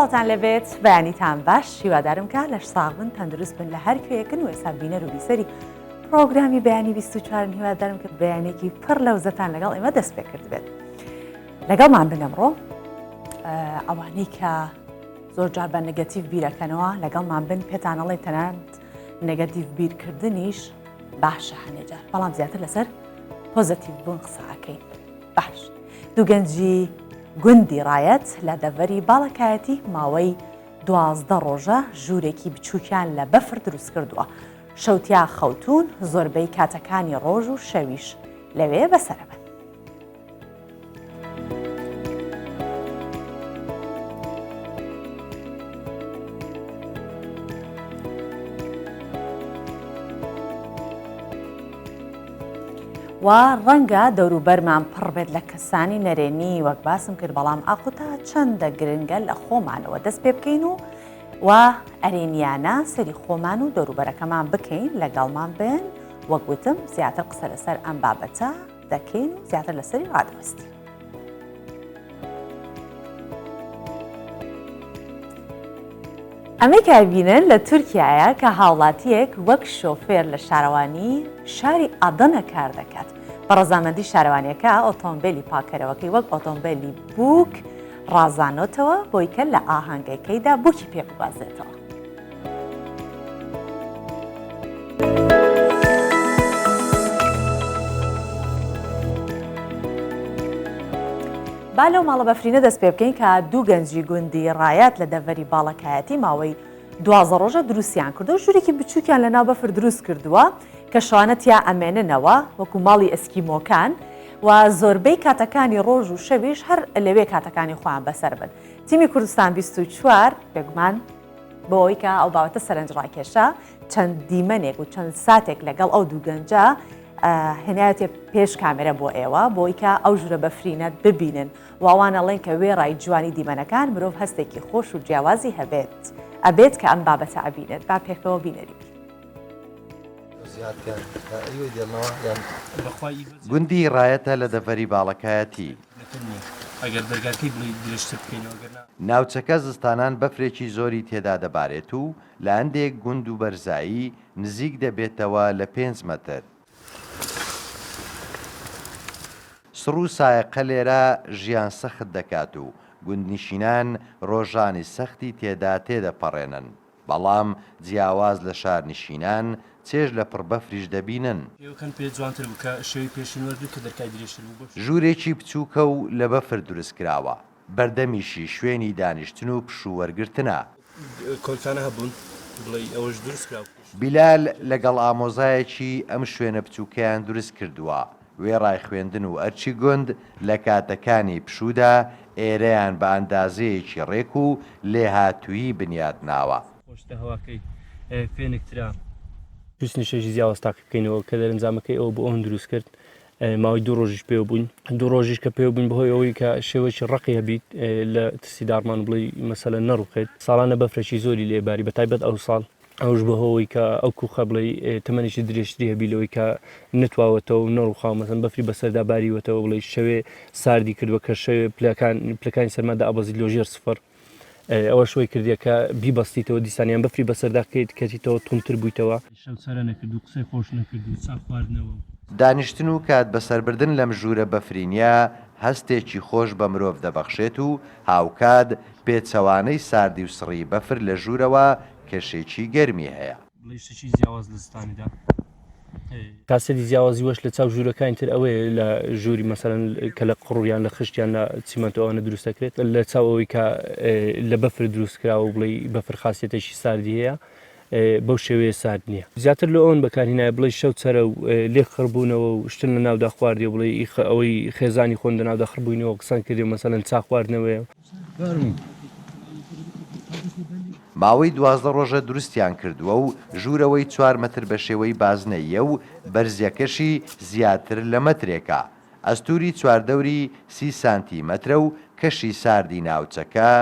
سڵاوتان لێبێت بەیانیتان باش هیوادارم کە لەش ساغ بن تەندروست بن لە هەر کوێیەکن و ئێستا بینەر و بیسەری پرۆگرامی بەیانی 24 هیوادارم کە بەیانێکی پڕ لە وزەتان لەگەڵ ئێمە دەست پێ کرد بێت لەگەڵمان بن ئەمڕۆ ئەوانەی کە زۆر جار بە negative بیرەکەنەوە لەگەڵمان بن پێتانەڵێ تەنانەت negative بیرکردنیش باشە هەنێجار بەڵام زیاتر لەسەر positive بوون قسەکەین باش دوو گەنجی گوندی ڕایەت لە دەڤەری باڵەکایەتی ماوەی 12 ڕۆژە ژوورێکی بچووکیان لە بەفر دروست کردووە شەو تیا خەوتوون زۆربەی کاتەکانی ڕۆژ و شەویش لەوێ بەسەرەبەن. و ڕەنگە دەوروبەرمان پڕ بێت لە کەسانی نەرێنی وەک باسم کرد بەڵام ئاخۆ تا چەندە گرنگە لە خۆمانەوە دەست پێ بکەین و و ئەرێنیانە سەری خۆمان و دەوروبەرەکەمان بکەین لەگەڵمان بن وەک وتم زیاتر قسە لەسەر ئەم بابەتە دەکەین و زیاتر لەسەری ڕادەوەستین. ئەمەی کە ئەبینن لە تورکیایە کە هاوڵاتییەک وەک شۆفێر لە شارەوانی شاری ئادەنە کار دەکات. بە ڕەزامەندی شارەوانیەکە ئۆتۆمبێلی پاکەرەوەکەی وەک ئۆتۆمبێلی بووک ڕازانۆتەوە بۆی کە لە ئاهەنگەکەیدا بووکی پێ بگوازێتەوە. با لەو ماڵە بەفرینە دەست پێ بکەین کە دوو گەنجی گوندی ڕایات لە دەڤەری باڵەکایەتی ماوەی دوازە ڕۆژە دروستیان کردو ژوورێکی بچووکیان لە ناو بەفر دروست کردووە کە شەوانە تیا ئەمێننەوە وەکو ماڵی ئەسکیمۆکان و زۆربەی کاتەکانی ڕۆژ و شەویش هەر لەوێ کاتەکانی خۆیان بەسەر بن تیمی کوردستان 24 بێگومان بۆ ئەوەی کە ئەو بابەتە سەرنجڕاکێشە چەند دیمەنێک و چەند ساتێک لەگەڵ ئەو دوو گەنجە هێنایەتێ پێش کامێرە بۆ ئێوە بۆی کە ئەو ژوورە بەفرینە ببینن واوان ئەڵێن کە وێڕای جوانی دیمەنەکان مرۆڤ هەستێکی خۆش و جیاوازی هەبێت ئەبێت کە ئەم بابەتە ئەبینێت با پێکەوە بینەری بین. گوندی ڕایەتە لە دەڤەری باڵەکایەتی. ناوچەکە زستانان بەفرێکی زۆری تێدا دەبارێت و لە هەندێک گوند و بەرزایی نزیک دەبێتەوە لە پێنج مەتر. سڕ و سایەقە لێرە ژیان سەخت دەکات و گوندنشینان ڕۆژانی سەختی تێدا تێدەپەڕێنن. بەڵام جیاواز لە شارنشینان چێژ لە پڕ بەفریش دەبینن. ژوورێکی بچووکە و لە بەفر دروستکراوە، بەردەمیشی شوێنی دانیشتن و پشوو وەرگرتنە. بیلال لەگەڵ ئامۆزایەکی ئەم شوێنە بچووکەیان دروستکردووە، وێڕای خوێندن و ئەرکی گوند، لە کاتەکانی پشوودا ئێرەیان بە ئەندازەیەکی ڕێک و لێهاتوویی بنیات ناوە. خۆشترە هەواکەی فێنکترە. ویستم شتێکی جیاواز تاقی بکەینەوە کە دەرەنجامەکەی ئەوە بۆ ئەوم دروست کرد ماوەی دوو ڕۆژیش پێوە بووین دوو ڕۆژیش کە پێوە بووین بەهۆی ئەوەی کە شێوەیەکی ڕەقی هەبیت لە ترسی داڕمان بڵێ مەسەلەن نەڕوخێت ساڵانە بەفرێکی زۆری لێ باری بە تایبەت ئەو ساڵ ئەوش بەهۆی کە ئەو کوخە بڵێ تەمەنێکی درێژتری هەبی لەوەی کە نتواوەتەوە و نەڕوخاو مەسەن بەفری بەسەردا باریوەتەوە بڵێ شەوێ ساردی کردووە کە شەوێ پلەکان پلەکانی سەرما دابەزی لۆ ژێر سفر ئەوەش وای کردیە کە بیبەستیتەوە دیسان یان بەفری بەسەردا کەیت کەتیتەوە توندتر بوویتەوە. شەو چەرە نەکرد و قسەی خۆش نەکرد و چا خواردنەوە و. دانیشتن و کات بەسەربردن لەم ژوورە بەفرینیە هەستێکی خۆش بە مرۆڤ دەبەخشێت و هاوکات پێچەوانەی ساردی و سڕی بەفر لە ژوورەوە کەشێکی گەرمی هەیە. بڵێی شتێکی جیاواز لە زستانیدا. خاسیەتی جیاوازی وەش لە چاو ژوورەکانی تر ئەوەیە لە ژووری مەسەلەن کە لە قوڕ یان لە خشت یان لە چیمەنتۆ ئەوانە دروست دەکرێت لە چاو ئەوەی کە لە بەفر دروست کراوە و بڵێی بەفر خاسیەتێکی ساردی هەیە بەو شێوەیە سارد نییە زیاتر لە ئەوەن بەکارهینایە بڵێی شەو چەرە و لێک خڕبوونەوە و شتن لە ناودا خواردی و بڵێی ئەوەی خێزانی خۆن لە ناودا خڕبووینەوە قسان کردی و مەسەلەن چا خواردنەوەیە. ماوەی 12 ڕۆژە دروستیان کردووە و ژوورەوەی چوار مەتر بە شێوەی بازنەییە و بەرزییەکەشی زیاتر لە مەترێکە. ئەستووری چواردەوری سی سانتی مەترە و کەشی ساردی ناوچەکە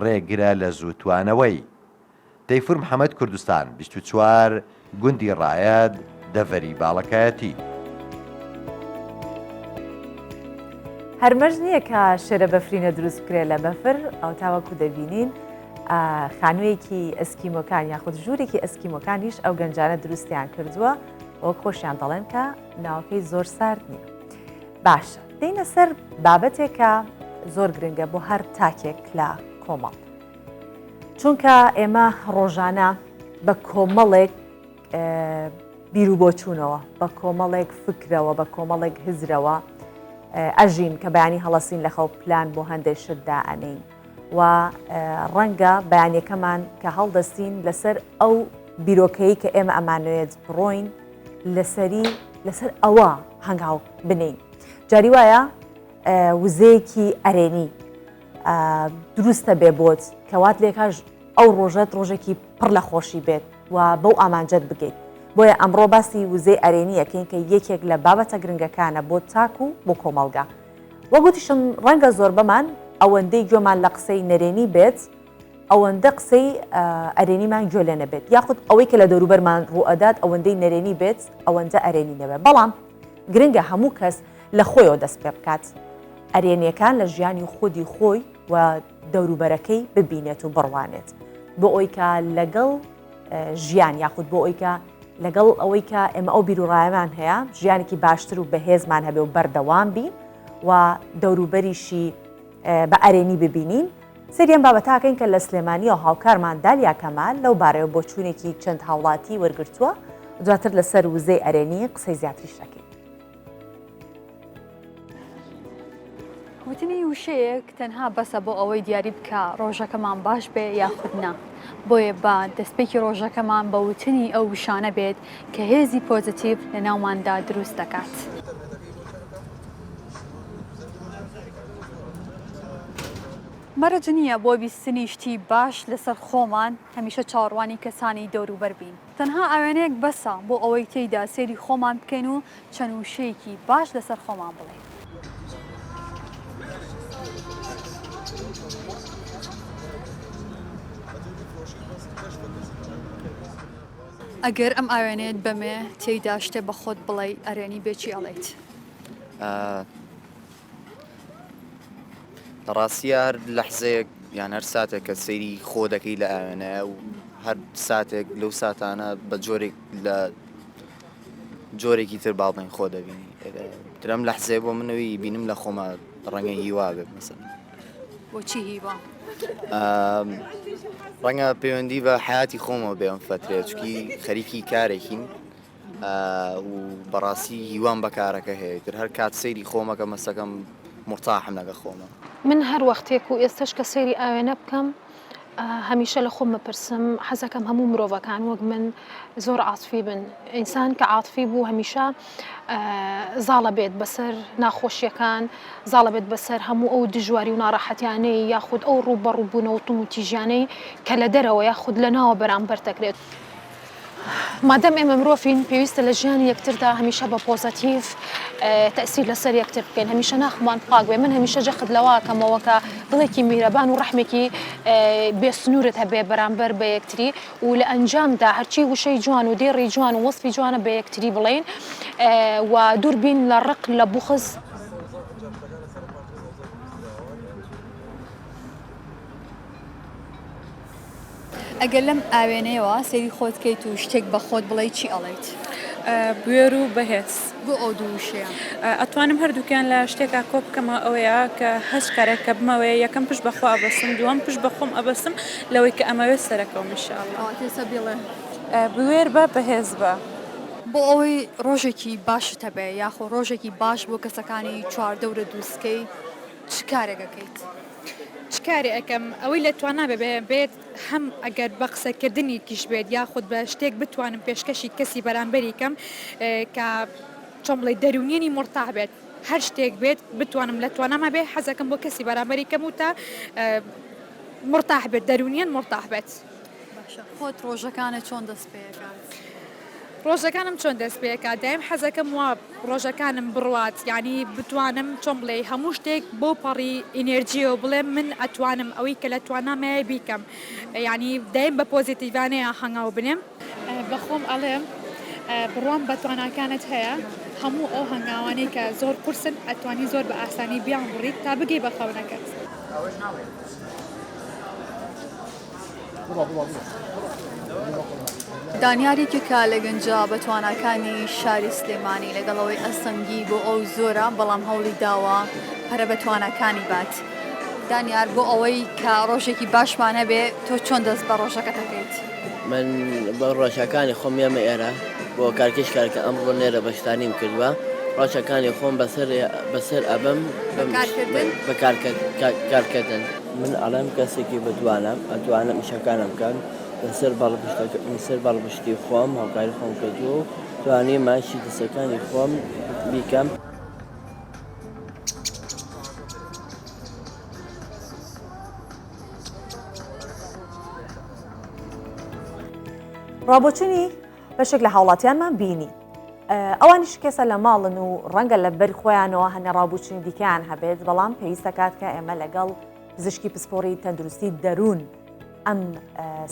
ڕێگرە لە زوو توانەوەی. تەیفور محەمەد کوردستان 24 گوندی ڕایەد دەڤەری باڵەکایەتی. هەر مەرج نییە کە شێرە بەفرینە دروست بکرێت لە بەفر، ئەوەتا وەکو دەبینین. خانوویەکی ئەسکیمۆکان یاخود ژوورێکی ئەسکیمۆکانیش ئەو گەنجانە دروستیان کردووە وەک خۆشیان دەڵێن کە ناوەکەی زۆر سارد نییە. باشە دێینە سەر بابەتێک کە زۆر گرنگە بۆ هەر تاکێک لە کۆمەڵ. چونکە ئێمە ڕۆژانە بە کۆمەڵێک بیروبۆچوونەوە، بە کۆمەڵێک فکرەوە، بە کۆمەڵێک هزرەوە ئەژین کە بەیانی هەڵەسین لە خەو پلان بۆ هەندێک شت دائەنێین و ڕەنگە بەیانەکەمان کە هەڵدەستین لەسەر ئەو بیرۆکەی کە ئێمە ئەمانەوێت بڕۆین لەسەری لەسەر ئەوە هەنگاو بنین جاری وایە وزەیەکی ئەرێنی دروستە بێ بۆت کەوات لێکاش ئەو ڕۆژەت ڕۆژێکی پڕ لە خۆشی بێت و بەو ئامانجەت بگەیت. بۆیە ئەمڕۆ باسی وزەی ئەرێنی ئەکەین کە یەکێک لە بابەتە گرنگەکانە بۆ تاک و بۆ کۆمەڵگا. وەک وتیشم ڕەنگە زۆربەمان ئەوەندەی گوێمان لە قسەی نەرێنی بێت ئەوەندە قسەی ئەرێنیمان گوێ لێ نەبێت یاخود ئەوەی کە لە دەوروبەرمان ڕووئەدات ئەوەندەی نەرێنی بێت ئەوەندە ئەرێنی نەبێت. بەڵام گرنگە هەموو کەس لە خۆیەوە دەست پێ بکات ئەرێنیەکان لە ژیانی خودی خۆی و دەوروبەرەکەی ببینێت و بڕوانێت بۆ ئەوی کە لەگەڵ ژیان یاخود بۆ ئەوی کە لەگەڵ ئەوەی کە ئێمە ئەو بیرروڕایەمان هەیە ژیانێکی باشتر و بەهێزمان هەبێ و بەردەوام بین و دەوروبەریشی بە ئەرێنی ببینین سەیری ئەم بابەتە ئەکەین کە لە سلێمانیەوە هاوکارمان دالیا کەمال لەو بارەیەوە بۆچوونێکی چەند هاوڵاتی وەرگرتووە دواتر لەسەر وزەی ئەرێنی قسەی زیاتریش ئەکەین. وتنی وشەیەک تەنها بەسە بۆ ئەوەی دیاری بکا ڕۆژەکەمان باش بێ یاخود نا، بۆیە با دەستپێکی ڕۆژەکەمان بە وتنی ئەو وشانە بێت کە هێزی پۆزەتیڤ لەناوماندا دروست دەکات. مەرج نییە بۆ بیستنی شتی باش لەسەر خۆمان هەمیشە چاوەڕوانی کەسانی دەوروبەر بین. تەنها ئاوێنەیەک بەسە بۆ ئەوەی تێیدا سەیری خۆمان بکەین و چەند وشەیەکی باش لەسەر خۆمان بڵێین. ئەگەر ئەم ئاوێنەیەت بەمێ تێیدا شتێ بە خۆت بڵێی ئەرێنی بێ چی ئەڵێیت؟ لە ڕاستیا هەر لەحزەیەک یان هەر ساتێک کە سەیری خۆ دەکەی لە ئاوێنەیە و هەر ساتێک لەو ساتانە بە جۆرێک لە جۆرێکی تر با بڵێین خۆ دەبینی ترەم لەحزەیە بۆ منەوەی بینم لە خۆمە ڕەنگە هیوا بێت مەسەن بۆچی هیوا؟ ڕەنگە پەیوەندی بە حیاتی خۆمەوە بێ ئەم فترەیە چکی خەریکی کارێکین و بەڕاستی هیوام بە کارەکە هەیە تر هەر کات سەیری خۆمەکە مەسەکەم مرتاحم لەگە خۆمە. من هەر وەختێک و ئێستەش کە سەیری ئاوێنە بکەم هەمیشە لە خۆم بپرسم حەزەکەم هەموو مرۆڤەکان وەک من زۆر عاتفی بن ئینسان کە عاتفی بوو هەمیشە زاڵە بێت بەسەر ناخۆشیەکان زاڵە بێت بەسەر هەموو ئەو دژواری و ناڕەحەتیانەی یاخود ئەو ڕووبەڕووبوونەوە توندوتیژیانەی کە لە دەرەوە یاخود لە ناوە بەرامبەر دەکرێت. مادەم ئێمە مرۆڤین پێویستە لە ژیانی یەکتردا هەمیشە بە پۆزەتیڤ تەئسیر لەسەر یەکتر بکەین هەمیشە ناخمان پاک بێ من هەمیشە جەخت لەوە ئەکەمەوە کە دڵێکی میهرەبان و ڕەحمێکی بێ سنوورت هەبێ بەرامبەر بە یەکتری و لە ئەنجامدا هەرچی وشەی جوان و دێڕی جوان و وەسفی جوانە بە یەکتری بڵێین و دوور بین لە ڕق لە بوخز. ئەگەر لەم ئاوێنەیەوە سەیری خۆت کەیت و شتێک بە خۆت بڵێی چی ئەڵێیت؟ بوێر و بەهێز. بۆ ئەو دوو وشەیە؟ ئەتوانم هەردووکیان لە شتێکا کۆ بکەمەوە ئەوەیە کە هەچ کارێک کە بمەوێ یەکەم پشت بە خوا ئەبەستم دووەم پشت بە خۆم ئەبەستم لەوەی کە ئەمەوێت سەرەکەوم ان شاء اللە. کەواتە ئێستا بیڵێ. بوێر بە بەهێز بە. بۆ ئەوەی ڕۆژێکی باشت هەبێ یاخۆ ڕۆژێکی باش بۆ کەسەکانی چواردەورت دروست کەی چ کارێک ئەکەیت؟ چ کارێ ئەکەم ئەوەی لە توانا بێ بێت هەم ئەگەر بە قسەکردنێکیش بێت یاخود بە شتێک بتوانم پێشکەشی کەسی بەرامبەری کەم کە چۆن بڵێ دەروونیەنی مورتاح بێت هەر شتێک بێت بتوانم لە تواناما بێ حەزەکەم بۆ کەسی بەرامبەری کەم و تا مورتاح بێت دەروونیەن مورتاح بێت. باشە خۆت ڕۆژەکانت چۆن دەست پێ ئەکات؟ ڕۆژەکانم چۆن دەست پێ ئەکات دایم حەزەکەم وا ڕۆژەکانم بڕوات یانی بتوانم چۆن بڵێی هەموو شتێک بەو پەڕی ئینێرجیەوە بڵێم من ئەتوانم ئەوەی کە لە توانامایە بیکەم یانی دایم بە پۆزیتیڤانەیە هەنگاو بنێم. بە خۆم ئەڵێم بڕوام بە تواناکانت هەیە هەموو ئەو هەنگاوانەی کە زۆر قورسن ئەتوانی زۆر بە ئاسانی بیانبڕیت تا بگەی بە خەونەکەت. دانیار یەکێکە لە گەنجە بەتواناکانی شاری سلێمانی، لەگەڵ ئەوەی ئەستەنگی بۆ ئەو زۆرە، بەڵام هەوڵی داوە پەرە بە تواناکانی بات. دانیار بۆ ئەوەی کە ڕۆژێکی باشمان هەبێ تۆ چۆن دەست بە ڕۆژەکەت ئەکەیت؟ من بە ڕۆژەکانی خۆم یەمە ئێرە بۆ کارکێش کارکە ئەمڕۆ لێرە بەشداریم کردووە ڕۆژەکانی خۆم بەسەر بەسەر ئەبەم بە کارکردن. من ئەڵێم کەسێکی بەتوانام ئەتوانم ئیشەکانم بکەم لەسەر باڵپشتەکە لەسەر باڵپشتی خۆم هاوکاری خۆم کردووە و توانیومە ئیشی دەستەکانی خۆم بیکەم. ڕابۆچونی بەشێک لە هاوڵاتیانمان بینی ئەوانیش کەسە لە ماڵن و ڕەنگە لە بەر خۆیانەوە هەنە ڕابوچنی دیکەیان هەبێت بەڵام پێویستە کات کە ئێمە لەگەڵ پزیشکی پسپۆڕی تەندروستی دەروون ئەم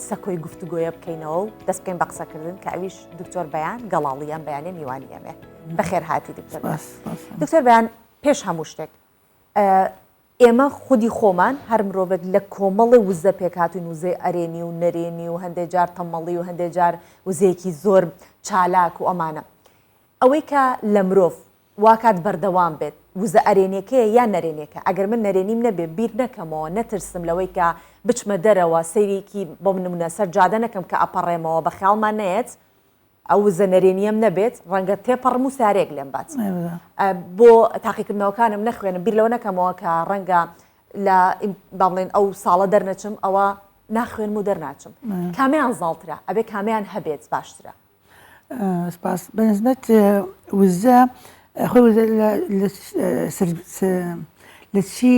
سەکۆی گفتوگۆیە بکەینەوە و دەست بکەین بە قسەکردن کە ئەویش دکتۆر بەیان گەڵاڵی ئەم بەیانە میوانی ئێمێ بەخێر هاتی دکتۆر دکتۆر بەیان پێش هەموو شتێک ئێمە خودی خۆمان هەر مرۆڤێک لە کۆمەڵێ وزە پێکهاتوین وزەی ئەرێنی و نەرێنی و هەندێ جار تەمەڵی و هەندێ جار وزەیەکی زۆر چالاک و ئەمانە ئەوەی کە لە مرۆڤ واکات بەردەوام بێت وزە ئەرێنیەکەیە یان نەرێنیەکە ئەگەر من نەرێنیم نەبێ بیر نەکەمەوە نەترسم لەوەی کە بچمە دەرەوە سەیرێکی بۆ نمونە سەر جادە نەکەم کە ئەپەڕێمەوە بە خەیاڵمان نەیەت ئەو وزە نەرێنیەم نەبێت ڕەنگە تێپەڕم و سارێک لێم بات بۆ تاقیکردنەوەکانم نەخوێنم بیر لەوە نەکەمەوە کە ڕەنگە لە با بڵێن ئەو ساڵە دەرنەچم ئەوە ناخوێنم و دەرناچم کامیان زاڵترە ئەبێ کامیان هەبێت باشترە سپاس بەنسبەت وزە خۆی وزە لە چی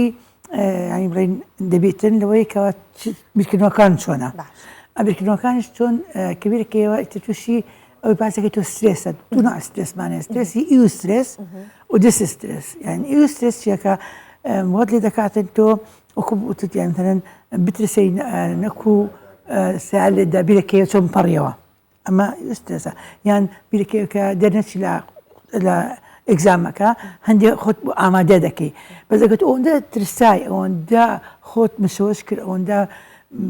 ینی بڵێن دەبێتن لەوەی کەوا بیرکردنەوەکان چۆنە بیرکردنەوەکانیش چۆن کە بیرکەوە ئیتر تووشی ئەوەی پاسەکەی تۆ سترێسە دوو نوع سترێسمان هەیە سترێسی eustress و distress یعنی eustress چیەکە وات لێ دەکاتن تۆ وەکو وتت یان مثلەن بترسی نەکو سیار لێدا بیرەکەیە چۆن پەڕیەوە ئەمە سترێسە یان بیرەکەیە کە دەرنەچی لە لە exam ەکە هەندێک خۆت بۆ ئامادە دەکەی بەس ئەگەر تۆ ئەوەندە ترسای ئەوەندە خۆت مشەوەش کرد ئەوەندە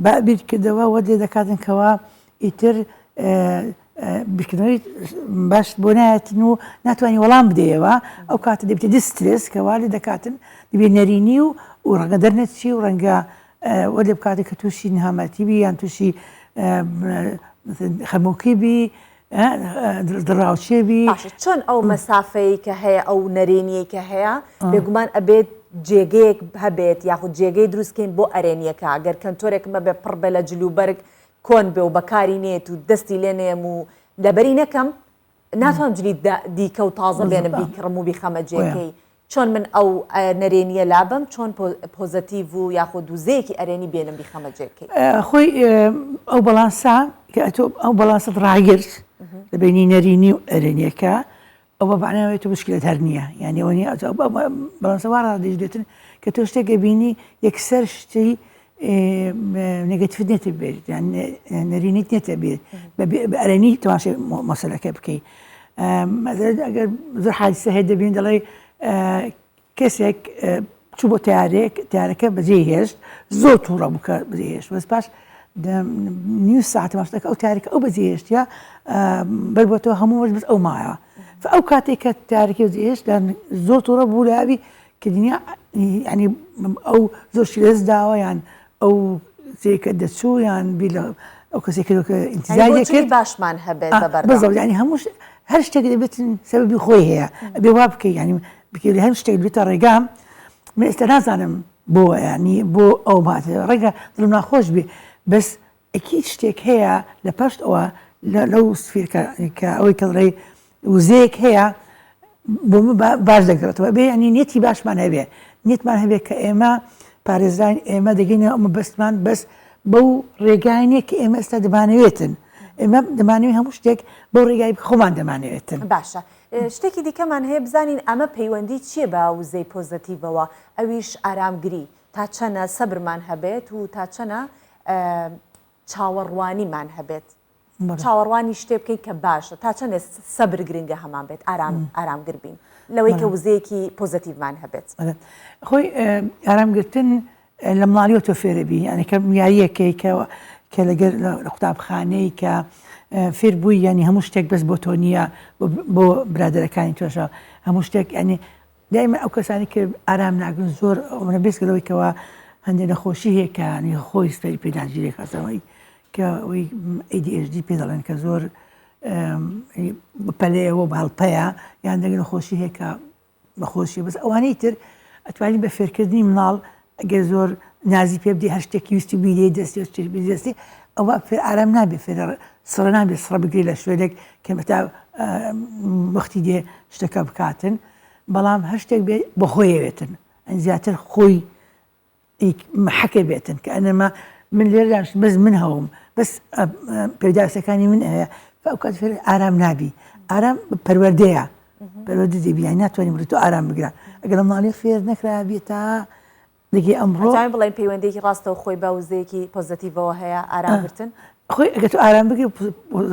با بیرکردەوە وە لێ دەکاتن کەوا ئیتر بیرکردنەوەی باش بۆ نایەتن و ناتوانانی وەڵام بدەیەوە ئەو کاتە دەبێتە distress کەوا لێ دەکاتن دەبێت نەرێنی و و ڕەنگە دەرنەچی و ڕەنگە وە لێ بکاتە کە تووشی نەهامەتی بی یان تووشی خەمۆکی بی دڵەڕاوکێ بی. باشە چۆن ئەو مەسافەی کە هەیە ئەو نەرێنیەی کە هەیە بێگومان ئەبێت جێگەیەک هەبێت یاخود جێگەی دروستکەین بۆ ئەرێنیەکە گەر کەنتۆرێکم هەبێ پڕ بێ لە جلوبەرگ کۆن بێ و بەکاری نێت و دەستی لێ نێم و لەبەری نەکەم ناتوانم جلی دیکە و تازە بێنم بیکڕم و بیخەمە جێگەی چۆن من ئەو نەرێنیە لابەم چۆن positive و یاخود وزەیەکی ئەرێنی بێنم بیخەمە جێگەی؟ خۆی ئەو بەڵانسە کە ئەتۆ ئەو بەڵانسەت ڕاگرت لە بینی نەرێنی و ئەرێنیەکە ئەوە بە مەعنای تۆ مشکلەت هەر نییە یعنی ئەوە نییە ئەتۆ بەڵانسە وا ڕادەیشتن کە تۆ شتێک ئەبینی یەکسەر شتی negative ت نێتە بێت یان نەرێنیت نێتە بێت بە ئەرێنی تەماشای مەسەلەکە بکەی ئەگەر زۆر حادیسە هەیە دەبین دەڵێ کەسێک چوو بۆ تارێک تارەکە بەجێ هێشت زۆر تووڕە بوو کە بەجێ هێشت بەس پاش نیو ساعت ماشتەکە ئەو تاریکە ئەو بەجێ هێشتە بەربەتەوە هەموو وەش بەس ئەو مایەوە ئەو کاتێک کە تارێکی بەجێ هێشت زۆر تووڕە بوو لاوی کە دنیا یعنی ئەو زۆر شتی لەدەست داوە یان ئەو کە دەچوو یان بیر لە ئەو کەسێک کردو کە ئینتیزاری دەکرد باشمان هەبێت بە بەردەوام بزەوت یعنی هەموو هەر شتێک دەبێت سەبەبی خۆی هەیە ئەبێ وا بکەی یعنی بکەی لە هەر شتێک بێتە ڕێگام من ئێستا نازانم بۆ یعنی بۆ ئەو هاتە ڕێگە دڵم ناخۆش بێ بەس ئەکید شتێک هەیە لە پشت ئەوە لەو سفیرکە کە ئەوەی کە دەڵێی وزەیەک هەیە بۆ من باش دەگەڕێتەوە بێ ینی نیەتی باشمان هەبێ نیەتمان هەبێ کە ئێمە پارێزراین ئێمە دەگەینە ئەو مەبەستمان بەس بەو ڕێگای نیە کە ئێمە ئێستا دەمانەوێتن ئێمە دەمانەوێت هەموو شتێک بەو ڕێگای خۆمان دەمانەوێتن. باشە شتێکی دیکەمان هەیە بزانین ئەمە پەیوەندی چییە بە وزەی پۆزەتیڤەوە ئەویش ئارامگری تا چەنە سەبرمان هەبێت و تا چەنە چاوەڕوانیمان هەبێت چاوەڕوانی شتێ بکەین کە باشە تا چەندێ سەبر گرنگە هەمان بێت ئارام ئارامگر بین لەوەی کە وزەیەکی پۆزەتیڤمان هەبێت. خۆی ئارامگرتن لە مناڵیەوە تۆ فێرەبی یعنی کە یاریەکەی کە. کە لەگەر لە قوتابخانەی کە فێر بووی یانی هەموو شتێک بەس بۆ تۆ نییە بۆ برادەرەکانی تۆشە هەموو شتێک ینی دایمە ئەو کەسانی کە ئارام ناگرن زۆر ئەوەنە بێسکە لەوەی کەوا هەندێک نەخۆشی هەیە کە ینی خۆی سەری پێداگیرێک خەسەوەی کە ئەوەی ADHD پێ دەڵێن کە زۆر پەلەیەوە بە هەڵپەیە یان دەگە نەخۆشی هەیە کە بەخۆشی بەس ئەوانەی تر ئەتوانی بە فێرکردنی مناڵ ئەگەر زۆر نازی پێ بدەی هەر شتێکی ویستی بیدەی دەستی و شتێک بیدەی دەستی ئەوە فێر ئارام نابێ فێر سڕە نابێ سڕە بگری لە شوێنێک کە بەتا وەختی دێ شتەکە بکاتن بەڵام هەر شتێک بێ بەخۆیەوێتن زیاتر خۆی محەکە بێتن کە ئەنەما من لێرە دانیشتم بەس من هەوم بەس پێداویستەکانی من هەیە ئەو کات فێر ئارام نابی ئارام پەروەردەیە پەروەردە دەبی یانی ناتوانانی بڵێ تۆ ئارام بگرە ئەگەر لە ماڵێ فێر نەکرا بێت تا دەگەی ئەمڕۆ ئەتوانین بڵێین پەیوەندییەکی ڕاستەوخۆی بە وزەیەکی پۆزەتیڤەوە هەیە ئارامگرتن؟ خۆی ئەگەر تۆ ئارام بگری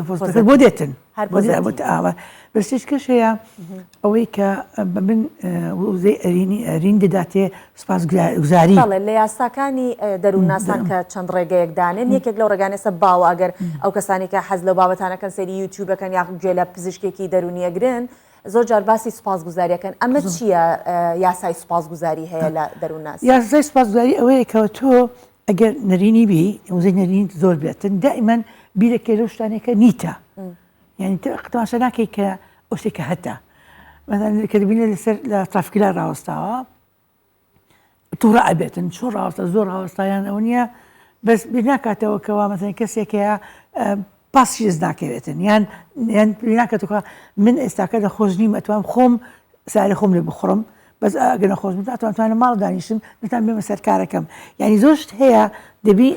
پۆزەتیڤەکەت بۆ دێتن هەر بۆ دێت پۆزەتیڤ. ئاوا بەس شتێکش هەیە ئەوەی کە بە من وزەی ئەرینی ئەرین دەداتێ سوپاس گوزاری. بەڵێ لە یاساکانی دەروونناسان کە چەند ڕێگەیەک دانێن یەکێک لەو ڕێگانە ئێستا باوە ئەگەر ئەو کەسانی کە حەز لەو بابەتانەکەن سەیری یوتیوب ئەکەن یاخود گوێ لە پزیشکێکی دەروونی ئەگرن زۆر جار باسی سوپاسگوزاریەکەن ئەمە چییە یاسای سوپاسگوزاری هەیە لە دەروونناسی؟ یاسای سوپاسگوزاری ئەوەیە کە تۆ ئەگەر نەرێنی بی وزەی نەرێنیت زۆر بێتن دائیمەن بیرەکەی لەو شتانەی کە نیتە یعنی تۆ تەماشا ناکەی کە ئەو شتێک کە هەتە مەسەلەن کە دەبینێ لەسەر لە ترافیکلا ڕاوەستاوە تووڕە ئەبێتن چۆن ڕاوەستا زۆر ڕاوەستایان ئەوە نییە بەس بیر ناکاتەوە کەوا مەسەلەن کەسێک هەیە پاسی دەست ناکەوێتن یان یان بیر ناکاتەوە من ئێستاکە نەخۆش نیم ئەتوام خۆم ساری خۆم لێ بخڕم بەس ئەگەر نەخۆش بم ناتوانم توانم ماڵ دانیشم نتان بێمە سەر کارەکەم یعنی زۆر شت هەیە دەبی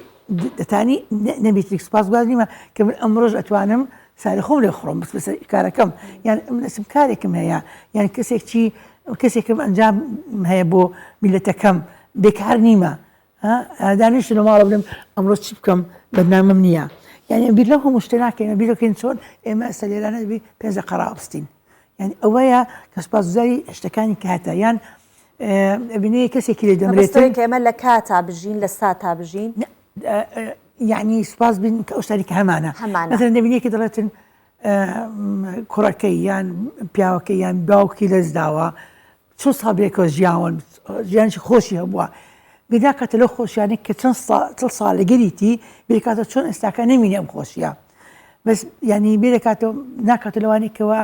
دەتانی نەبیتریک سوپاس گوزار نیمە کە من ئەمڕۆژ ئەتوانم ساری خۆم لێ خڕم بس بەسەر کارەکەم یان من ئەسم کارێکم هەیە یان کەسێک چی کەسێکم ئەنجام هەیە بۆ میلەتەکەم بێکار نیمە دانیشت لە ماڵە بڵێم ئەمڕۆ چی بکەم بەرنامەم نییە یعنی بیر لەو هەموو شتە ناکەین بیر دەکەین چۆن ئێمە ئێستا لێرانە دەبی پێنج دەقە ڕابستین یعنی ئەوەیە کە سوپاسگوزاری شتەکانی کاتە یان ئەبینێ کەسێکی لێ دەمرێتن کە ئێمە لە کاتا بژین لە ساتا بژین یعنی سوپاس بین کە ئەو شتانی کە هەمانە هەمانە مەسەلەن دەبینێ کە دەڵێتن کوڕەکەی یان پیاوەکەی یان باوکی لەدەستداوە چل ساڵ بەیەکەوە ژیاون ژیانێکی خۆشی هەبووە بیر ناکاتە لەو خۆشیانەی کە چەند ساڵ چل ساڵ لەگەریتی بیرکاتەوە چۆن ئێستاکە نەمینێ ئەم خۆشیە بەس یعنی بیرەکاتەوە ناکاتە لەوانەی کەوا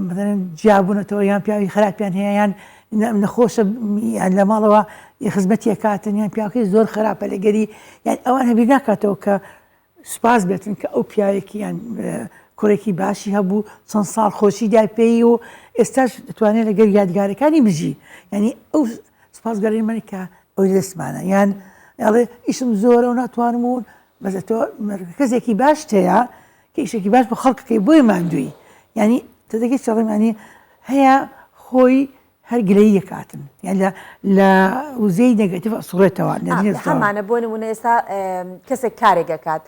مثلا جیابوونەتەوە یان پیاوی خراپیان هەیە یان نەخۆشە یان لە ماڵەوە خزمەتی ئەکاتن یان پیاوەکەی زۆر خراپە لەگەری یان ئەوان هەبیر ناکاتەوە کە سوپاس بێتن کە ئەو پیاوێکی یان کوڕێکی باشی هەبوو چەند ساڵ خۆشی دای پێی و ئێستاش دەتوانێت لەگەر یادگارەکانی بژی یعنی ئەو سوپاسگەری من کە ئەوی دەستمانە یان ئەڵێ ئیشم زۆرە و ناتوانم و بەس تۆ کەسێکی باش هەیە کە ئیشێکی باش بۆ خەڵکەکەی بۆی ماندووی یعنی تەدەگەی چڵێمانی هەیە خۆی هەر گلەیی ئەکاتن یان لە لە وزەی negative ئەسوڕێتەوە نەرێتەوە. هەمانە بۆ نمونە ئێستا کەسێک کارێک ئەکات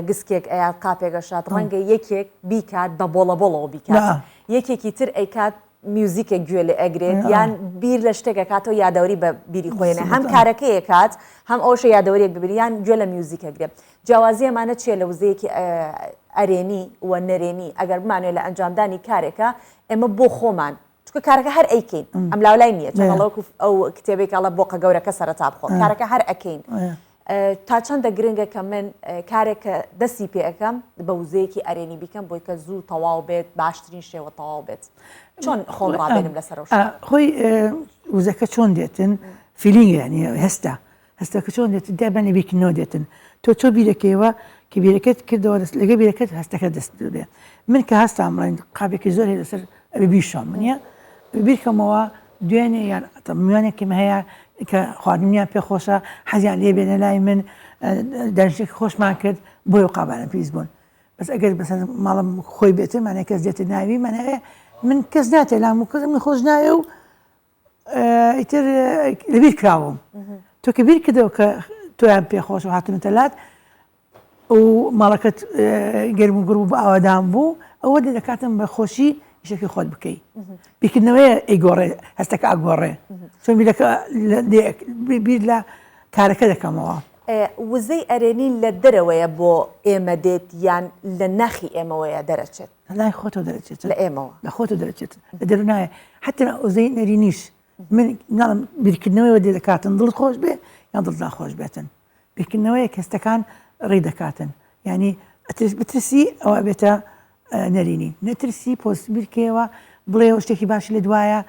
گسکێک ئەیات قاپێک ئەشات ڕەنگە یەکێک بیکات بە بۆڵە بۆڵەوە بیکات یەکێکی تر ئەیکات میوزیکێک گوێ لێ ئەگرێت یان بیر لە شتێک ئەکاتەوە یادەوەری بە بیری خۆێنێ هەم کارەکەی ئەکات هەم ئەوشە یادەوەریەک ببینی یان گوێ لە میوزیک ئەگرێت جیاوازی ئەمانە چییە لە وزەیەکی ئەرێنی و نەرێنی ئەگەر بمانەوێت لە ئەنجامدانی کارێکە ئێمە بۆ خۆمان چونکە کارەکە هەر ئەیکەین ئەم لاولای نییە چۆن ئەڵێ وەکو ئەو کتێبێک ئەڵێ بۆقە گەورەکە سەرەتا بخۆ کارەکە هەر ئەکەین تا چەندە گرنگە کە من کارێک کە دەستی پێ ئەەکەم بە وزەیەکی ئەرێنی بیکەم بۆی کە زوو تەواو بێت باشترین شێوە تەواو بێت چۆن خۆم ڕابێنم لەسەر خۆی وزەکە چۆن دێتن feeling ینی هەستە هەستەکە چۆن دێتن دابەن لە بیرکردنەوە دێتن تۆ چۆ بیرەکەیەوە کە بیرەکەت کردەوە دەست لەگە بیرەکەت هەستەکە دەست بێ من کە هەستام بڵێن قابێکی زۆر هەیە لەسەر ئەبێ بیشۆم نییە بیرکەمەوە دوێنێ یان میوانێکم هەیە کە خواردنیان پێ خۆشە حەزیان لێ بێنە لای من دانیشتێکی خۆشمان کرد بۆی قابانە پیس بوون بەس ئەگەر بەسەر ماڵم خۆی بێتن مانای کەس دێتە ناوی مانای من کەس ناتێ لام و کەس من خۆش ناوێ و ئیتر لەبیر کراوم تۆ کە بیر کردەوە کە تۆیان پێخۆش و هاتنەتە لات و ماڵەکەت گەرم و گوڕ بوو ئاوادان بوو ئەوە لێ دەکاتم بە خۆشی ئیشەکەی خۆت بکەی بیرکردنەوەیە ئەیگۆڕێ هەستەکە ئەگۆڕێ چۆن بیرەکە بیر لە کارەکە دەکەمەوە. وزەی ئەرێنی لە دەرەوەیە بۆ ئێمە دێت یان لە ناخی ئێمەوەیە دەرەچێت؟ لە لای خۆتەوە دەرەچێت. لە ئێمەوە. لە خۆتەوە دەرەچێت. لە دەروونایە. حەتتا وزەی نەرێنیش من ناڵێم بیرکردنەوەیەوە دێ دەکاتن دڵت خۆش بێ یان دڵت ناخۆش بێتن. بیرکردنەوەیەک هەستەکان ڕێی دەکاتن. یانی ئەترس بترسی ئەوە ئەبێتە نەرێنی. نەترسی پۆست بیرکەیەوە بڵێ شتێکی باشی لە دوایە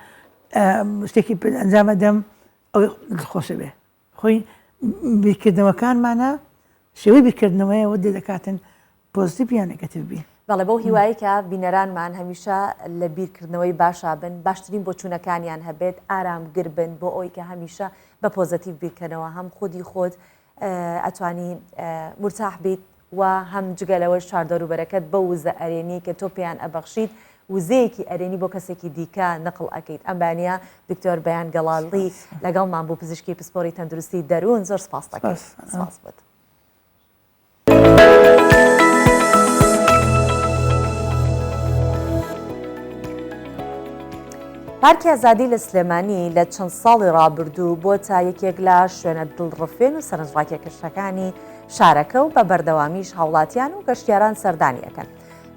شتێکی ئەنجام ئەدەم ئەوەی دڵت خۆش ئەبێ. خۆی بیرکردنەوەکانمانە شێوەی بیرکردنەوەیە وە دەکاتن پۆزیتیڤ یان نێگەتیڤ بی. بەڵێ بەو هیوایەی کە بینەرانمان هەمیشە لە بیرکردنەوەی باشا بن، باشترین بۆچوونەکانیان هەبێت، ئارامگر بن بۆ ئەوەی کە هەمیشە بە پۆزەتیڤ بیرکەنەوە، هەم خودی خۆت ئەتوانی مورتاح بیت و هەم جگە لەوەش چواردەوروبەرەکەت بەو وزە ئەرێنیەی کە تۆ پێیان ئەبەخشیت وزەیەکی ئەرێنی بۆ کەسێکی دیکە نقڵ ئەکەیت. ئەم بەیانیە دکتۆر بەیان گەڵاڵی لەگەڵمان بوو پزیشکی پسپۆری تەندروستی دەروون زۆر سپاست دەکەین. سپاس بۆت. پارکی ئازادی لە سلێمانی لە چەند ساڵی ڕابردوو بۆتە یەکێک لە شوێنە دڵڕفێن و سەرنجڕاکێکەشەکانی شارەکە و بە بەردەوامیش هاوڵاتیان و گەشتیاران سەردانی ئەکەن.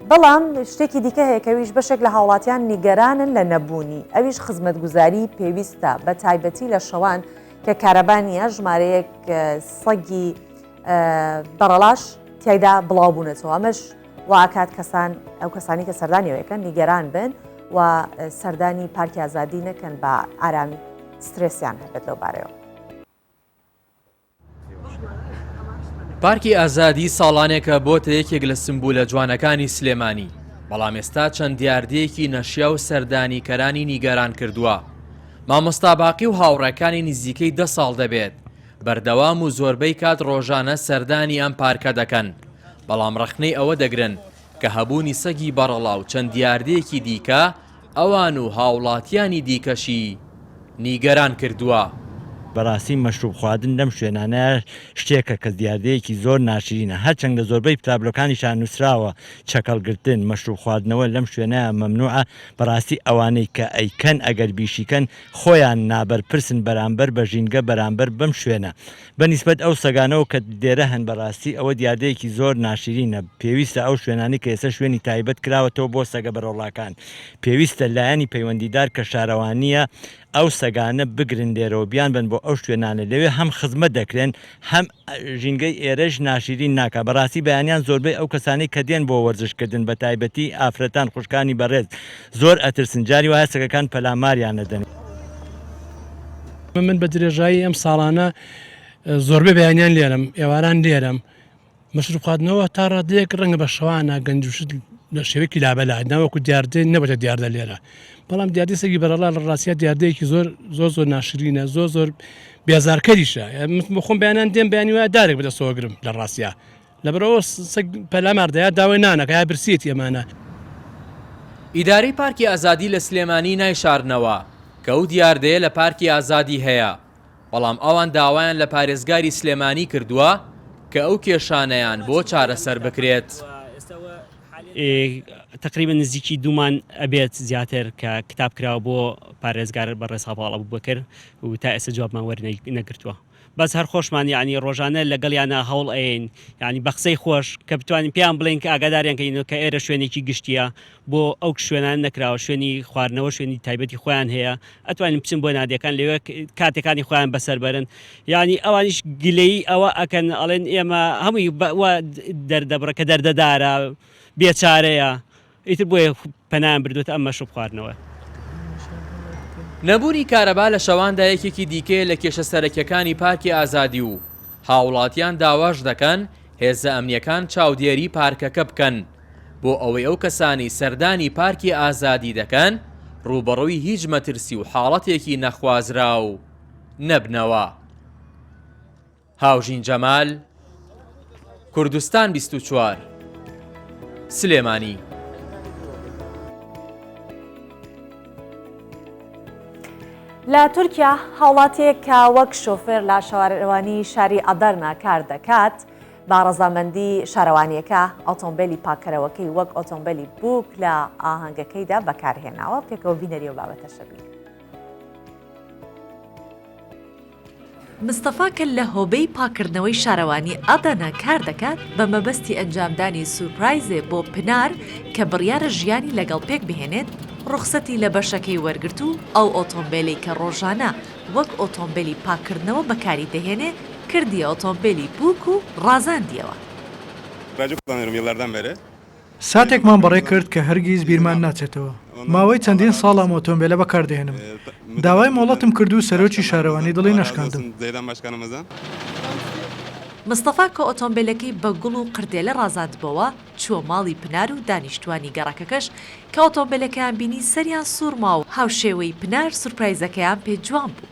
بەڵام شتێکی دیکە هەیە کە ئەویش بەشێک لە هاوڵاتیان نیگەرانن لە نەبوونی، ئەویش خزمەتگوزاری پێویستە بە تایبەتی لە شەوان کە کارەبا نییە ژمارەیەک سەگی بەڕەڵاش تیایدا بڵاو بوونەتەوە ئەمەش واکات کەسان ئەو کەسانی کە سەردانی ئەوەکەن نیگەران بن و سەردانی پارکی ئازادی نەکەن بە ئارامی سترێسیان هەبێت لەو بارەیەوە. پارکی ئازادی ساڵانێکە بۆتە یەکێک لە سمبولە جوانەکانی سلێمانی، بەڵام ئێستا چەند دیاردەیەکی نەشیاو سەردانیکەرانی نیگەران کردووە. مامۆستا باقی و هاوڕێکانی نزیکەی دە ساڵ دەبێت بەردەوام و زۆربەی کات ڕۆژانە سەردانی ئەم پارکە دەکەن، بەڵام ڕەخنەی ئەوە دەگرن کە هەبوونی سەگی بەڕەڵا و چەند دیاردەیەکی دیکە ئەوان و هاوڵاتیانی دیکەشی نیگەران کردووە. بەڕاستی مەشروب خواردن لەم شوێنانە شتێکە کە دیاردەیەکی زۆر ناشرینە هەرچەند لە زۆربەی تابلۆکانیشا نوسراوە چەکەڵگرتن، مەشروب خواردنەوە لەم شوێنە مەمنوعە، بەڕاستی ئەوانەی کە ئەیکەن ئەگەر بیشیکەن خۆیان نابەرپرسن بەرامبەر بە ژینگە بەرامبەر بەم شوێنە بە نیسبەت ئەو سەگانەوە کە لێرە هەن بەڕاستی ئەوە دیاردەیەکی زۆر ناشرینە پێویستە ئەو شوێنانەی کە ئێستا شوێنی تایبەت کراوەتەوە بۆ سەگە بەرەڵاکان پێویستە لایەنی پەیوەندیدار کە شارەوانیە ئەو سەگانە بگرن لێرەوە بیانبەن بۆ ئەو شوێنانە لەوێ هەم خزمەت دەکرێن هەم ژینگەی ئێرەش ناشیرین ناکا بەڕاستی بەیانیان زۆربەی ئەو کەسانەی کە دێن بۆ وەرزش کردن بەتایبەتی ئافرەتان خوشکانی بەڕێز زۆر ئەترسن جاری وایە سەگەکان پەلاماریان ئەدەن. من بە درێژایی ئەم ساڵانە زۆربەی بەیانیان لێرەم ئێواران لێرەم مەشروب خواردنەوە تا ڕادەیەک ڕەنگە بە شەوانە گەنج و شت لە شێوەیەکی لابەلا ناوەکو دیاردەی نەبەتە دیاردە لێرە بەڵام دیاردەی سەگی بەرەڵا لە ڕاستیا دیاردەیەکی زۆر زۆر زۆر ناشرینە زۆر زۆر بێزارکەریشە من بۆ خۆم بەیانان دێم بەیانی وایە دارێک بەدەستەوە گرم لە ڕاستیا لەبەرئەوە سەگ پەلامار دەیا داوای نانەکە یا برسیەتی ئەمانە. ئیدارەی پارکی ئازادی لە سلێمانی نایشارنەوە کە ئەو دیاردەیە لە پارکی ئازادی هەیە، بەڵام ئەوان داوایان لە پارێزگاری سلێمانی کردووە کە ئەو کێشانەیان بۆ چارەسەر بکرێت. تەقریبەن نزیکی دوومان ئەبێت زیاتر کە کتاب کراوە بۆ پارێزگار بەڕێز هەڤاڵ ئەبوبەکر و تا ئێستا جوابمان وەرنەگرتووە. بەس هەر خۆشمان یەعنی ڕۆژانە لەگەڵیانا هەوڵ ئەیەین یەعنی بە قسەی خۆش کە بتوانین پێیان بڵێین کە ئاگاداریان کەینەوە کە ئێرە شوێنێکی گشتیە بۆ ئەو شوێنانە نەکراوە شوێنی خواردنەوە شوێنی تایبەتی خۆیان هەیە ئەتوانین بچن بۆ نادیەکان لەوێ کاتەکانی خۆیان بەسەر بەرن یعنی ئەوانیش گلەیی ئەوە ئەکەن ئەڵێن ئێمە هەمووی دەردەبڕە کە دەردەدارە بێچارەیە ئیتر بۆیە پەنایان بردووەتە ئەم مەشروب خواردنەوە. نەبوونی کارەبا لە شەواندا یەکێکی دیکەیە لە کێشە سەرەکیەکانی پارکی ئازادی و هاوڵاتیان داواش دەکەن هێزە ئەمنیەکان چاودێری پارکەکە بکەن بۆ ئەوەی ئەو کەسانەی سەردانی پارکی ئازادی دەکەن ڕووبەڕووی هیچ مەترسی و حاڵەتێکی نەخوازراو نەبنەوە. هاوژین جەمال، کوردستان 24، سلێمانی. لە تورکیا هاوڵاتیەک کە وەک شۆفێر لە شارەوانی شاری ئەدەرنە کار دەکات، بە ڕەزامەندی شارەوانییەکە ئۆتۆمبێلی پاککەرەوەکەی وەک ئۆتۆمبێلی بووک لە ئاهەنگەکەیدا بەکارهێناوە، پێکەوە بینەری ئەو بابەتەشە بین. مستەفا کە لە هۆبەی پاککردنەوەی شارەوانی ئەدەنە کار دەکات، بە مەبەستی ئەنجامدانی سورپرایزێ بۆ پنار کە بڕیارە ژیانی لەگەڵ پێک بهێنێت، ڕوخسەتی لە بەشەکەی وەرگرت و ئەو ئۆتۆمبێلەی کە ڕۆژانە وەک ئۆتۆمبێلی پاککردنەوە بەکاری دەهێنێ، کردیە ئۆتۆمبێلی بووک و ڕازاندیەوە. ساتێکمان بەڕێ کرد کە هەرگیز بیرمان ناچێتەوە. ماوەی چەندین ساڵە ئەم ئۆتۆمبێلە بەکاردەهێنم. داوای مۆڵەتم کرد و سەرۆکی شارەوانی دڵی نەشکاندم. مستەفا کە ئۆتۆمبێلەکەی بە گوڵ و قردێلە ڕازاندبۆوە، چووە ماڵی پنار و دانیشتووانی گەڕەکەکەش کە ئۆتۆمبێلەکەیان بینی سەریان سووڕما و هاوشێوەی پنار سورپرایزەکەیان پێ جوان بوو.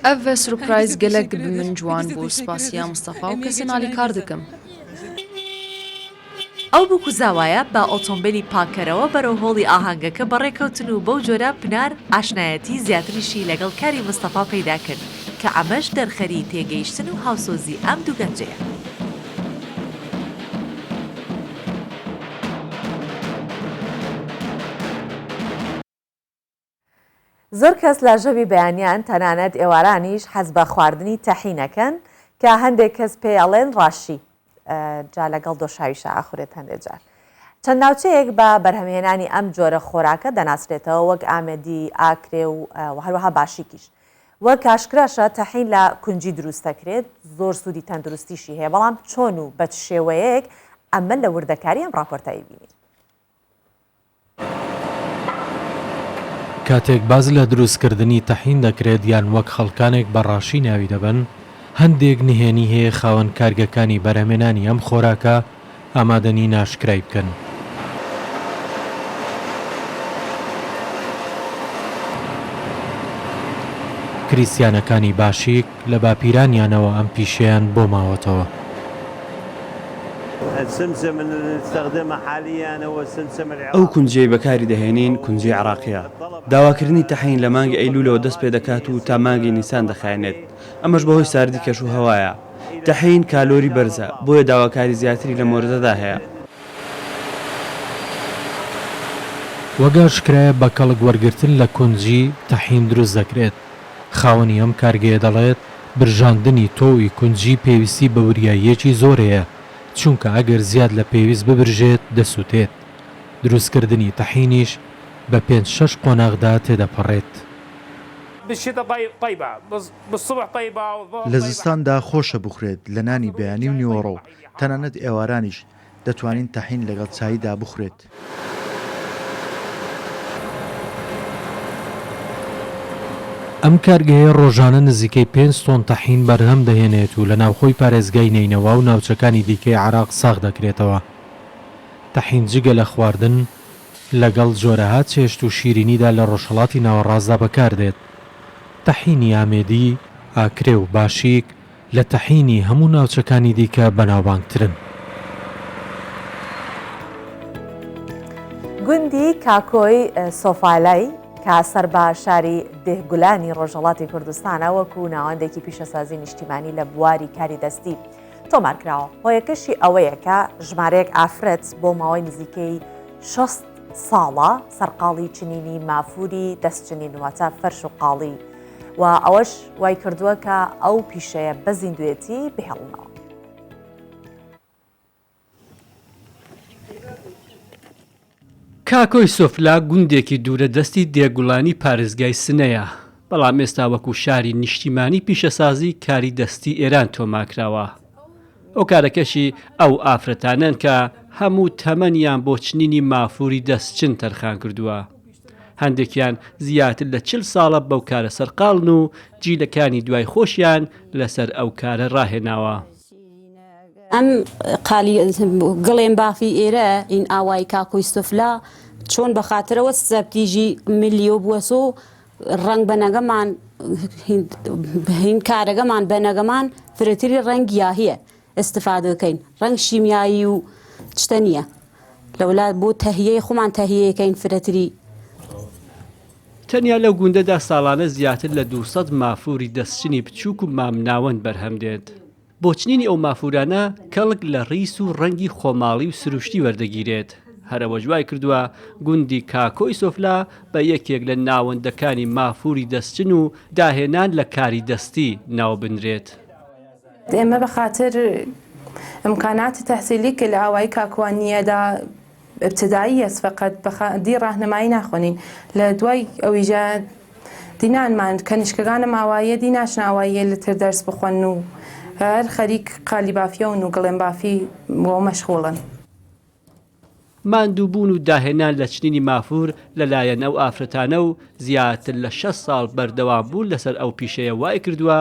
ئەڤ سورپرایز گەلەک ب من جوان بوو سپاسیا مستەفا و کەسێن ئالیکار دکم. ئەو بووک و زاوایە بە ئۆتۆمبێلی پاککەرەوە بەرەو هۆڵی ئاهەنگەکە بەڕێکەوتن و بەو جۆرە پنار ئاشنایەتی زیاتریشی لەگەڵ کاری مستەفا پەیدا کرد کە ئەمەش دەرخەری تێگەیشتن و هاوسۆزی ئەم دوو گەنجەیە. زۆر کەس لە ژەمی بەیانیان تەنانەت ئێوارانیش حەز بە خواردنی تەحین ئەکەن کە هەندێک کەس پێی ئەڵێن ڕاشی جا لەگەڵ دۆشاویشا ئەخورێت هەندێک جار. چەند ناوچەیەک بە بەرهەمهێنانی ئەم جۆرە خۆراکە دەناسرێتەوە وەک ئامێدی، ئاکرێ و هەروەها باشیکیش. وەک ئاشکراشە تەحین لە کونجی دروست دەکرێت زۆر سوودی تەندروستیشی هەیە بەڵام چۆن و بە چ شێوەیەک ئەمە لە وردەکاری ئەم ڕاپۆرتە ئەیبینین. کاتێک باس لە دروستکردنی تەحین دەکرێت یان وەک خەڵکانێک بە ڕاشی ناوی دەبەن، هەندێک نهێنی هەیە خاوەن کارگەکانی بەرهەمێنانی ئەم خۆراکە ئامادە نین ئاشکرای بکەن. کریستیانەکانی باشیک لە باپیرانیانەوە ئەم پیشەیان بۆ ماوەتەوە. ئەو کونجیەی بەکاری دەهێنین کونجی عێراقیە. داواکردنی تەحین لە مانگی ئەیلولەوە دەست پێدەکات و تا مانگی نیسان دەخایەنێت، ئەمەش بەهۆی ساردی کەش و هەوایە. تەحین کالۆری بەرزە، بۆیە داواکاری زیاتری لەم وەرزەدا هەیە. وەک ئاشکرایە بە کەڵک وەرگرتن لە کونجی، تەحین دروست دەکرێت. خاوەنی ئەم کارگەیە دەڵێت، برژاندنی تۆوی کونجی پێویستی بە وریاییەکی زۆر هەیە، چونکە ئەگەر زیاد لە پێویست ببرژێت دەسوتێت. دروستکردنی تەحینیش بە پێنج شەش قۆناغدا تێدەپەڕێت. لە زستاندا خۆشە بخورێت لە نانی بەیانی و نیوەڕۆ و تەنانەت ئێوارانیش، دەتوانین تەحین لەگەڵ چایدا بخورێت. ئەم کارگەیە ڕۆژانە نزیکەی پێنج تۆن تەحین بەرهەم دەهێنێت و لە ناوخۆی پارێزگای نەینەوا و ناوچەکانی دیکەی عێراق ساغ دەکرێتەوە. تەحین جگە لە خواردن، لەگەڵ جۆرەها چێشت و شیرینیدا لە ڕۆژهەڵاتی ناوەڕاستدا بەکاردێت. تەحینی ئامێدی، ئاکرێ و باشیک لە تەحینی هەموو ناوچەکانی دیکە بەناوبانگترن. گوندی کاکۆی سۆفالای کە سەر بە شاری دێهگولانی ڕۆژهەڵاتی کوردستانە وەکو ناوەندێکی پیشەسازی نیشتیمانی لە بواری کاری دەستی تۆمار کراوە. هۆیەکەشی ئەوەیە کە ژمارەیەک ئافرەت بۆ ماوەی نزیکەی 60 ساڵە سەرقاڵی چنینی مافوری دەستچنین واتە فەرش و قاڵی و ئەوەش وای کردووە کە ئەو پیشەیە بە زیندوێتی بهێڵنەوە. کاکۆی سۆفلا گوندێکی دوورە دەستی دێگوڵانی پارێزگای سنەیە، بەڵام ئێستا وەکو شاری نیشتیمانی پیشەسازی کاری دەستی ئێران تۆمارکراوە. هۆکارەکەشی ئەو ئافرەتانەن کە هەموو تەمەنیان بۆ چنینی مافوری دەستچن تەرخان کردووە. هەندێکیان زیاتر لە چل ساڵە بەو کارە سەرقاڵن و جیلەکانی دوای خۆشیان لەسەر ئەو کارە ڕاهێناوە. ئەم قالی گڵێن بافی ئێرە ئین ئاوای کاکۆی سفلا چۆن بە خاترەوە سەبتیژی ملیۆ بووەسۆ ڕەنگ بەنەگەمان هین کارەگەمان بەنەگەمان فرەتری ڕەنگ گیاهیە استفادە کەین ڕەنگ شیمیایی و چتە نییە لەولا بۆ تەهیەی خۆمان تەهیەکەین فرەتری. تەنیا لەو گوندەدا ساڵانە زیاتر لە 200 مافوری دەستچنی بچووک و مامناوەند بەرهەم دێت. بۆ چنینی ئەو مافوورانە کەڵک لە ڕیس و ڕەنگی خۆماڵی و سروشتی وەردەگیرێت. هەر ئەوەش وای کردووە گوندی کاکۆی سۆفلا بە یەکێک لە ناوەندەکانی مافووری دەستچن و داهێنان لە کاری دەستی ناوبنرێت. ئێمە بە خاتر امکانات تحصیلی کە لە ئاوایی کاکوان نییە دا ابتدایی است فقط بە دی راهنمایی ناخوەنین لە دوای ئەویژە دی نانمان کەنیشکەگانم ئاواییە دی ناچنە ئاواییەیل تر دەرس بخوەن و هەر خەریک قالی بافیەون و گڵێم بافی وەو مەشغووڵن. ماندووبوون و داهێنان لە چنینی مافوور لەلایەن ئەو ئافرەتانە و زیاتر لە 60 ساڵ بەردەوام بوون لەسەر ئەو پیشەیە وایکردووە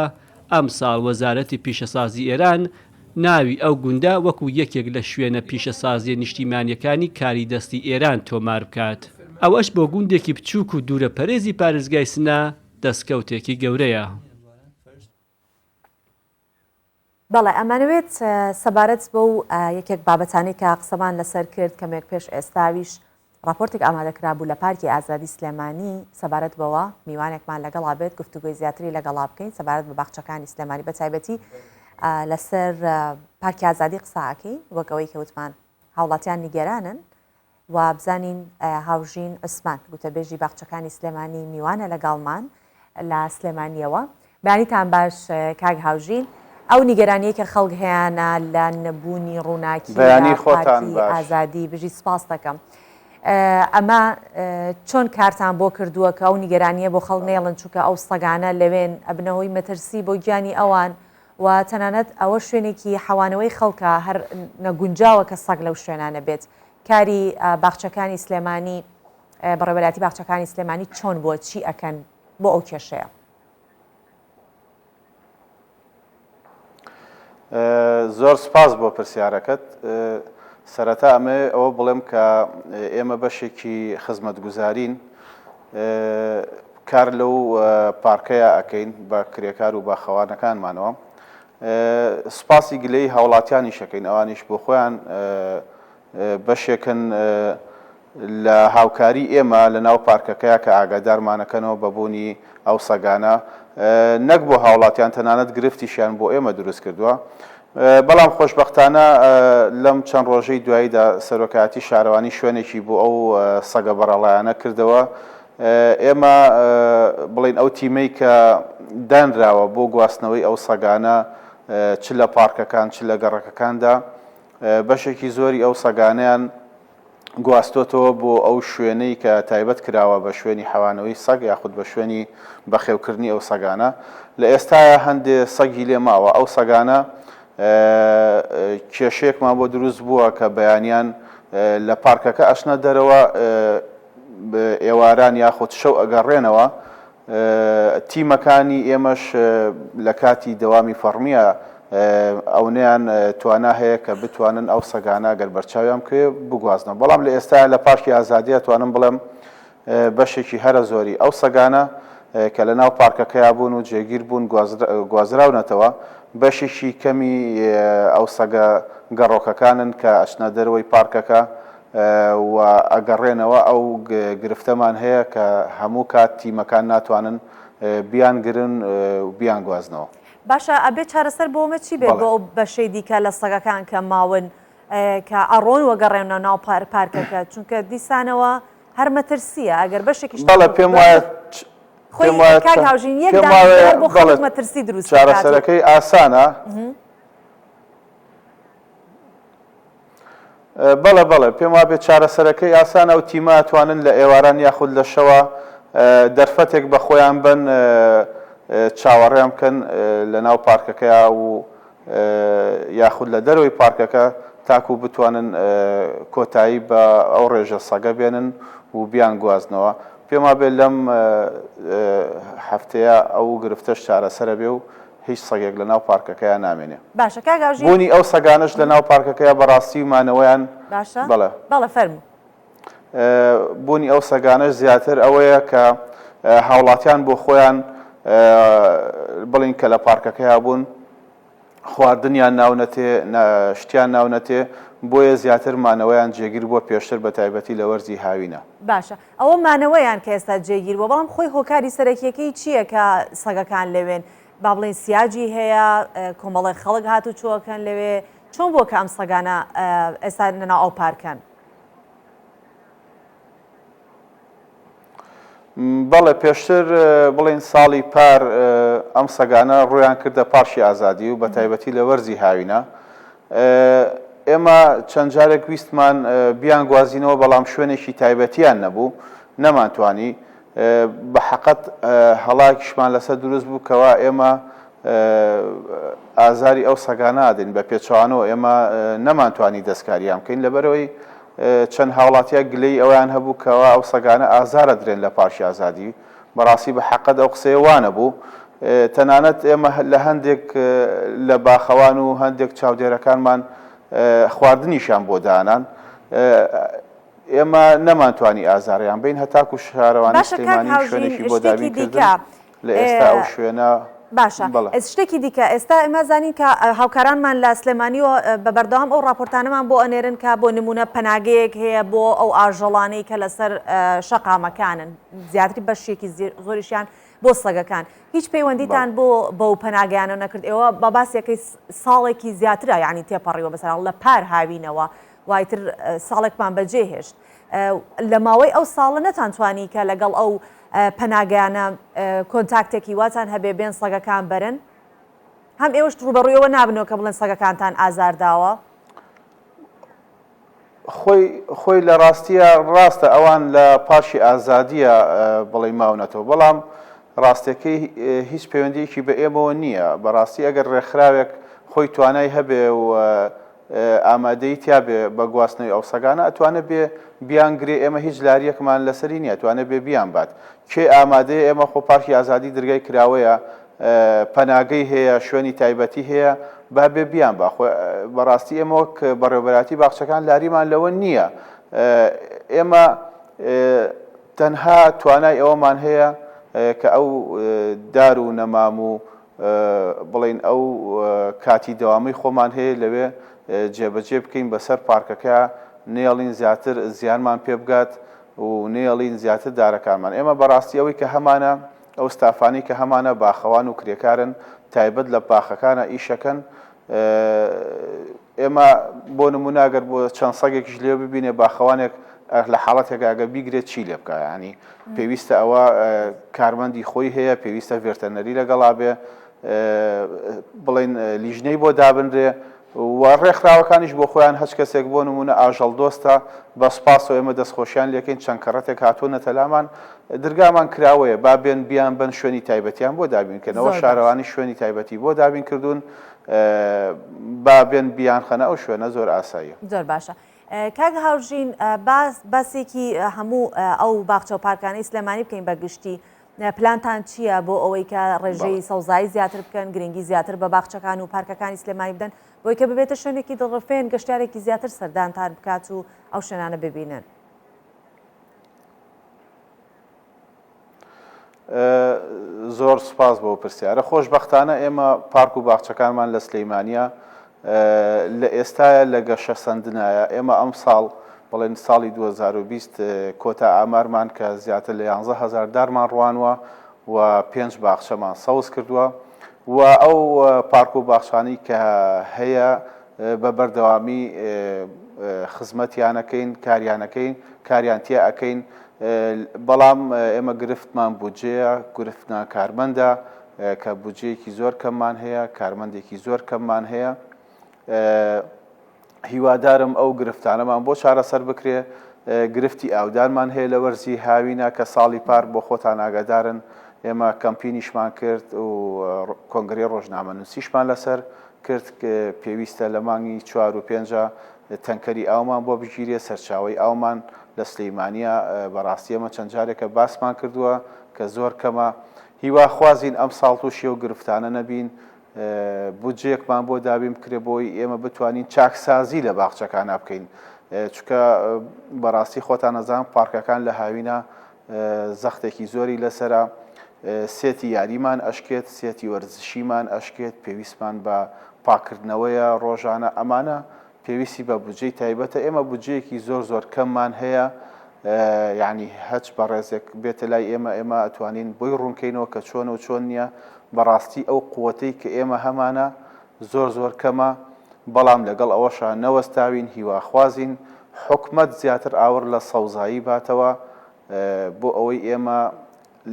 ئەمساڵ وەزارەتی پیشەسازی ئێران ناوی ئەو گوندە وەکو یەکێک لە شوێنە پیشەسازییە نیشتیمانییەکانی کاری دەستی ئێران تۆمار بکات. ئەوەش بۆ گوندێکی بچووک و دوورەپەرێزی پارێزگای سنە دەستکەوتێکی گەورەیە. بەڵێ ئەمانەوێت سەبارەت بەو یەکێک بابەتانەی کە قسەمان لەسەر کرد کەمێک پێش ئێستاویش ڕاپۆرتێک ئامادە کرابوو لە پارکی ئازادی سلێمانی سەبارەت بەوە میوانێکمان لەگەڵا بێت گفتوگۆی زیاتری لەگەڵا بکەین سەبارەت بە باخچەکانی سلێمانی بە تایبەتی لەسەر پارکی ئازادی قسە ئەکەین وەک ئەوەی کە وتمان هاوڵاتیان نیگەرانن و بزانین هاوژین عوسمان گوتەبێژی باخچەکانی سلێمانی میوانە لەگەڵمان لە سلێمانیەوە. بەیانیتان باش کاک هاوژین. ئەو نیگەرانیەی کە خەڵک هەیانە لە نەبوونی ڕووناکی لە بەیانی خۆتان پارکی باش. ئازادی بژی سپاس دەکەم. ئەمە چۆن کارتان بۆ کردووە کە ئەو نیگەرانیە بۆ خەڵک نەیەڵن چونکە ئەو سەگانە لەوێن ئەبنە هۆی مەترسی بۆ گیانی ئەوان و تەنانەت ئەوە شوێنێکی حەوانەوەی خەڵکە هەر نەگونجاوە کە سەگ لەو شوێنانە بێت کاری باخچەکانی سلێمانی بەڕێوەبەرایەتی باخچەکانی سلێمانی چۆن بووە چی ئەکەن بۆ ئەو کێشەیە؟ زۆر سپاس بۆ پرسیارەکەت. سەرەتا ئەمەوێ ئەوە بڵێم کە ئێمە بەشێکی خزمەتگوزارین کار لەو پارکەیە ئەکەین بە کرێکار و باخەوانەکانمانەوە. سپاسی گلەیی هاوڵاتیانیش ئەکەین ئەوانیش بۆ خۆیان بەشێکن لە هاوکاری ئێمە لە ناو پارکەکەیا کە ئاگادارمانەکەنەوە بە بوونی ئەو سەگانە نەک بۆ هاوڵاتیان تەنانەت گرفتیشیان بۆ ئێمە دروست کردووە بەڵام خۆشبەختانە لەم چەند ڕۆژەی دواییدا سەرۆکایەتی شارەوانی شوێنێکی بۆ ئەو سەگە بەڕەڵایانە کردەوە ئێمە بڵین ئەو تیمەی کە دانراوە بۆ گواستنەوەی ئەو سەگانە چ لە پارکەکان چ لە گەڕەکەکاندا بەشێکی زۆری ئەو سەگانەیان گواستۆتەوە بۆ ئەو شوێنەی کە تایبەت کراوە بە شوێنی حەوانەوەی سەگ یاخود بە شوێنی بەخێوکردنی ئەو سەگانە. لە ئێستایا هەندێ سەگی لێ ماوە. ئەو سەگانە کێشەیەکمان بۆ دروست بووە کە بەیانیان لە پارکەکە ئەچنە دەرەوە ئێواران یاخود شەو ئەگەڕێنەوە تیمەکانی ئێمەش لە کاتی دەوامی فەڕمییە ئەونەیان توانا هەیە کە بتوانن ئەو سەگانە گەر بەرچاویان بکەوێ بگوازنەوە بەڵام لە ئێستایا لە پارکی ئازادیە توانم بڵێم بەشێکی هەرە زۆری ئەو سەگانە کە لە ناو پارکەکەیا بوون و جێگیر بوون گوازراونەتەوە بەشێکی کەمی ئەو سەگە گەڕۆکەکانن کە ئەچنە دەرەوەی پارکەکە و ئەگەڕێنەوە ئەو گرفتەمان هەیە کە هەموو کات تیمەکان ناتوانن بیانگرن و بیانگوازنەوە. باشە ئەبێ چارەسەر بۆ ئەمە چی بێت بۆ ئەو بەشەی دیکە لە سەگەکان کە ماون کە ئەڕۆن و گەڕێنەوە ناو پارکەکە چونکە دیسانەوە هەر مەترسیە ئەگەر بەشێکیش بەڵێ پێم وایە خۆی کاک هاوژین یەک دانە بۆ خەڵک مەترسی دروست دەکات. چارەسەرەکەی ئاسانە. بەڵێ بەڵێ پێم وابێت چارەسەرەکەی ئاسانە ئەو تیمە ئەتوانن لە ئێواران یاخود لە شەوە دەرفەتێک بە خۆیان بەن چاوەڕێیان بکەن لە ناو پارکەکەیا و یاخود لە دەرەوەی پارکەکە تاکو بتوانن کۆتایی بە ئەو ڕێژە سەگە بێنن و بیانگوازنەوە پێم وابێت لەم هەفتەیە ئەو گرفتەش چارەسەرە بێ و هیچ سەگێک لەناو پارکەکەیا نامێنێ. باشە کاک هاوژین. بوونی ئەو سەگانەش لەناو پارکەکەیا بەڕاستی مانەوەیان باشە بەڵێ. بەڵێ فەرموو. بوونی ئەو سەگانەش زیاتر ئەوەیە کە هاوڵاتیان بۆ خۆیان بڵین کە لە پارکەکەیا بوون خواردنیان ناونەتێ شتیان ناونەتێ بۆیە زیاتر مانەوەیان جێگیر بووە پێشتر بە تایبەتی لە وەرزی هاوینە. باشە ئەوە مانەوەیان کە ئێستا جێگیر بووە، بەڵام خۆی هۆکاری سەرەکییەکەی چییە کە سەگەکان لەوێن؟ با بڵێین سیاجی هەیە، کۆمەڵێک خەڵک هاتوچۆ ئەکەن لەوێ، چۆن بووە کە ئەم سەگانە ئێستا لەناو ئەو پارکەن؟ بەڵێ پێشتر بڵێین ساڵی پار ئەم سەگانە ڕوویان کردە پارکی ئازادی و بەتایبەتی لە وەرزی هاوینە ئێمە چەند جارێک ویستمان بیانگوازینەوە بەڵام شوێنێکی تایبەتیان نەبوو نەمانتوانی بە حەقەت هەڵاکیشمان لەسەر دروست بوو کەوا ئێمە ئازاری ئەو سەگانە ئەدەین بە پێچەوانەوە ئێمە نەمانتوانی دەستکاریان بکەین لەبەرەوەی چەند هاوڵاتییەک گلەیی ئەوەیان هەبوو کەوا ئەو سەگانە ئازار ئەدرێن لە پارکی ئازادی، بەڕاستی بە حەقت ئەو قسەیە وانەبوو، تەنانەت ئێمە لە هەندێک لە باخەوان و هەندێک چاودێرەکانمان خواردنیشیان بۆ دانان، ئێمە نەمانتوانی ئازاریان بەین هەتاکو شارەوانی باشە کاک سلێمانی هاوژین شوێنێکی بۆ شتێکی دابین کردن دیکە لە ئێستا ئەو شوێنە باشە بەڵێ. شتێکی دیکە ئێستا ئێمە زانین کە هاوکارانمان لە سلێمانیەوە بە بەردەوام ئەو ڕاپۆرتانەمان بۆ ئەنێرن کە بۆ نمونە پەناگەیەک هەیە بۆ ئەو ئاژەڵانەی کە لەسەر شەقامەکانن زیاتری بەشێکی زۆریشیان بۆ سەگەکان هیچ پەیوەندیتان بۆ بەو پەناگەیانە نەکرد ئێوە بە باسیەکەی ساڵێکی زیاترە یعنی تێپەڕیوە بەسەر لە پار هاوینەوە وایتر ساڵێکمان بەجێ هێشت لە ماوەی ئەو ساڵە نەتانتوانی کە لەگەڵ ئەو پەناگەیانە کۆنتاکتێکی واتان هەبێ بێن سەگەکان بەرن؟ هەم ئێوەش ڕووبەڕووی ئەوە نابنەوە کە بڵێن سەگەکانتان ئازار داوە؟ خۆی خۆی لە ڕاستیە ڕاستە ئەوان لە پارکی ئازادیە بڵێ ماونەتەوە بەڵام ڕاستەکەی هیچ پەیوەندیەکی بە ئێمەوە نییە بەڕاستی ئەگەر ڕێکخراوێک خۆی توانای هەبێ و ئامادەیی تیا بێ بە گواستنەوەی ئەو سەگانە ئەتوانێ بێ بیان گرێ ئێمە هیچ لاریەکمان لەسەری نیە ئەتوانێ بێ بیان بات کێ ئامادەیە ئێمە خۆ پارکی ئازادی درگای کراوەیە پەناگەی هەیە شوێنی تایبەتی هەیە با بێ بیان با خۆ بەڕاستی ئێمە وەک بەڕێوبەراتی باخچەکان لاریمان لەوە نییە ئێمە تەنها توانای ئەوەمان هەیە کە ئەو دار و نەمام و بڵێین ئەو کاتی دەوامەی خۆمان هەیە لەوێ جێبەجێ بکەین بەسەر پارکەکە نێڵین زیاتر زیانمان پێ بگات و نێڵین زیاتر دارەکانمان ئێمە بەڕاستی ئەوەی کە هەمانە ئەو ستافانەی کە هەمانە باخەوان و کرێکارن تایبەت لە باخەکانە ئیشەکەن ئێمە بۆ نمونە گەر بۆ چەند سەگێکیش لێ ببینێ باخەوانێک لە حاڵەتێکا گەر بیگرێت چی لێ بکا یانی پێویستە ئەوە کارمەندی خۆی هەیە پێویستە ڤێرتەنەری لەگەڵا بێ بڵین لیژنەی بۆ دابنرێ و ڕێکخراوەکانیش بۆ خۆیان هەچ کەسێک بۆ نمونە ئاژەڵ دۆستە بە سوپاسەوە ئێمە دەستخۆشیان لێکەین چەند کەڕەتێک هاتوونەتە لامان درگامان کراوەیە با بێن بیان بن شوێنی تایبەتیان بۆ دابین کەنەوە شارەوانی شوێنی تایبەتی بۆ دابین کردوون با بێن بیانخەنە ئەو شوێنە زۆر ئاساییە. زۆر باشە کاک هاوژین باس باسێکی هەموو ئەو باخچە و پارکانەی سلێمانی بکەین بە گشتی پلانتان چییە بۆ ئەوەی کە ڕێژەی سەوزایی زیاتر بکەن گرنگی زیاتر بە باخچەکان و پارکەکانی سلێمانی بدەن بۆی کە ببێتە شوێنێکی دڵڕفێن گەشتارێکی زیاتر سەردانتان بکات و ئەو شوێنانە ببینن؟ زۆر سوپاس بۆ پرسیارە. خۆشبەختانە ئێمە پارک و باخچەکانمان لە سلەیمانیە لە ئێستاە لە گەشەسەندنایە. ئێمە ئەمساڵ بڵێن ساڵی 2020 کۆتا ئامارمان کە زیاتر لە 11 هەزار دارمان ڕوانوە و پێنج باخچەمان سەوز کردووە و ئەو پارک و باخچانەی کە هەیە بە بەردەوامی خزمەتیانەکەین کاریانەکەین کاریان تیا ئەکەین بەڵام ئێمە گرفتمان بودجەیە، گرفتمان کارمەندە کە بودجەیەکی زۆر کەممان هەیە، کارمەندێکی زۆر کەممان هەیە. هیوادارم ئەو گرفتانەمان بۆ چارەسەر بکرێ. گرفتی ئاودانمان هەیە لە وەرزی هاوینە کە ساڵی پار بۆ خۆتان ئاگادارن ئێمە کەمپینیشمان کرد و کۆنگرەی ڕۆژنامەنووسیشمان لەسەر کرد پێویستە لە مانگی چوار و پێنجا تەنکەری ئاومان بۆ بگیرێت، سەرچاوەی ئاومان لە سلیمانییە، بەڕاستی ئێمە چەند جارێکە باسمان کردووە کە زۆر کەمە، هیواخوازین ئەمساڵ تووشی ئەو گرفتانە نەبین، بودجەیەکمان بۆ دابین بکرێت بۆی ئێمە بتوانین چاکسازی لە باخچەکانا بکەین، چونکە بەڕاستی خۆتان ئەزان پارکەکان لە هاوینە زەختێکی زۆری لەسەرە، سێتی یاریمان ئەشکێت، سێتی وەرزشیمان ئەشکێت، پێویستمان بە پاککردنەوەیە ڕۆژانە، ئەمانە پێویستی بە بودجەی تایبەتە، ئێمە بودجەیەکی زۆر زۆر کەممان هەیە، یانی هەچ بەڕێزێک بێتە لای ئێمە، ئێمە ئەتوانین بۆی ڕوونکەینەوە کە چۆنە و چۆن نییە، بەڕاستی ئەو قوەتەی کە ئێمە هەمانە زۆر زۆر کەمە، بەڵام لەگەڵ ئەوەشا نەوەستاوین، هیواخوازین حکومەت زیاتر ئاوڕ لە سەوزایی باتەوە بۆ ئەوەی ئێمە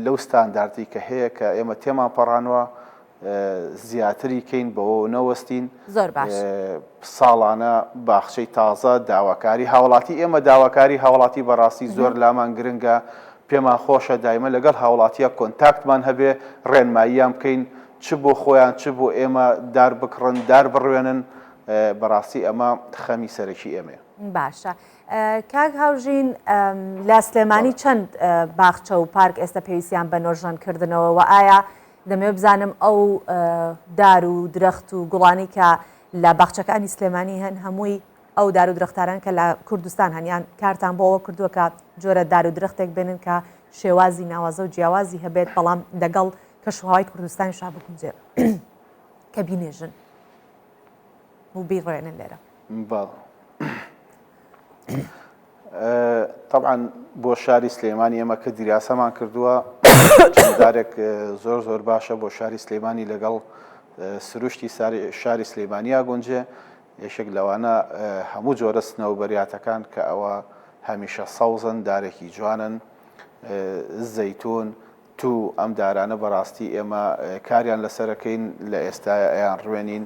لەو ستانداردەی کە هەیە کە ئێمە تێمان پەڕانوە زیاتری کەین بەوە نەوەستین. زۆر باش. ساڵانە باخچەی تازە داواکاری هاوڵاتی ئێمە داواکاری هاوڵاتی بەڕاستی زۆر لامان گرنگە پێمان خۆشە دایمە لەگەڵ هاوڵاتیە کۆنتاکتمان هەبێ ڕێنماییان بکەین چ بۆ خۆیان چ بۆ ئێمە دار بکڕن دار بڕوێنن بەڕاستی ئەمە خەمی سەرەکی ئێمەیە. باشە کاک هاوژین لە سلێمانی چەند باخچە و پارک ئێستا پێویستیان بە نۆژەن کردنەوە و ئایا دەمەوێت بزانم ئەو دار و درەخت و گوڵانی کە لە باخچەکانی سلێمانی هەن هەمووی ئەو دار و درەختاران کە لە کوردستان هەن یان کارتان بۆ ئەوە کردووە کە جۆرە دار و درەختێک بێنن کە شێوازی ناوازە و جیاوازی هەبێت بەڵام لەگەڵ کەشوهوای کوردستانیشا بگونجێ کە بینێژن و بیڕوێنن لێرە. بەڵێ. تەبعەن بۆ شاری سلێمانی ئێمە کە دیراسەمان کردووە چەند دارێک زۆر زۆر باشە بۆ شاری سلێمانی لەگەڵ سروشتی شاری سلێمانیا گونجێ یەکێک لەوانە هەموو جۆرە سنەوبەریاتەکان کە ئەوە هەمیشە سەوزن دارێکی جوانن زەیتون توو، ئەم دارانە بەڕاستی ئێمە کاریان لەسەرەکەین لە ئێستایا ئەیان ڕوێنین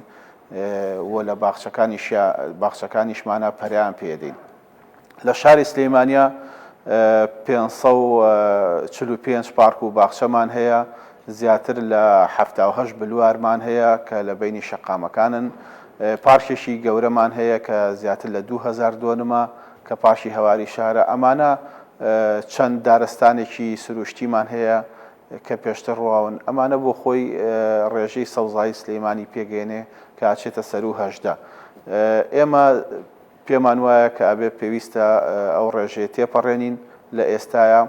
و لە باخچەکانیشیا باخچەکانیشمانا پەرەیان پێدەین. لە شاری سلیمانیا 545 پارک و باخچەمان هەیە، زیاتر لە 78 بلوارمان هەیە کە لە بەینی شەقامەکانن. پارکێکی گەورەمان هەیە کە زیاتر لە 2000 دۆنمە کە پارکی هەواری شارە. ئەمانە چەند دارستانێکی سروشتیمان هەیە کە پێشتر ڕواون، ئەمانە بۆ خۆی ڕێژەی سەوزایی سلێمانی پێگەیەنێ کە ئەچێتە سەروو 18. ئێمە پێمان وایە کە ئەبێ پێویستە ئەو ڕێژەیە تێپەڕێنین لە ئێستایا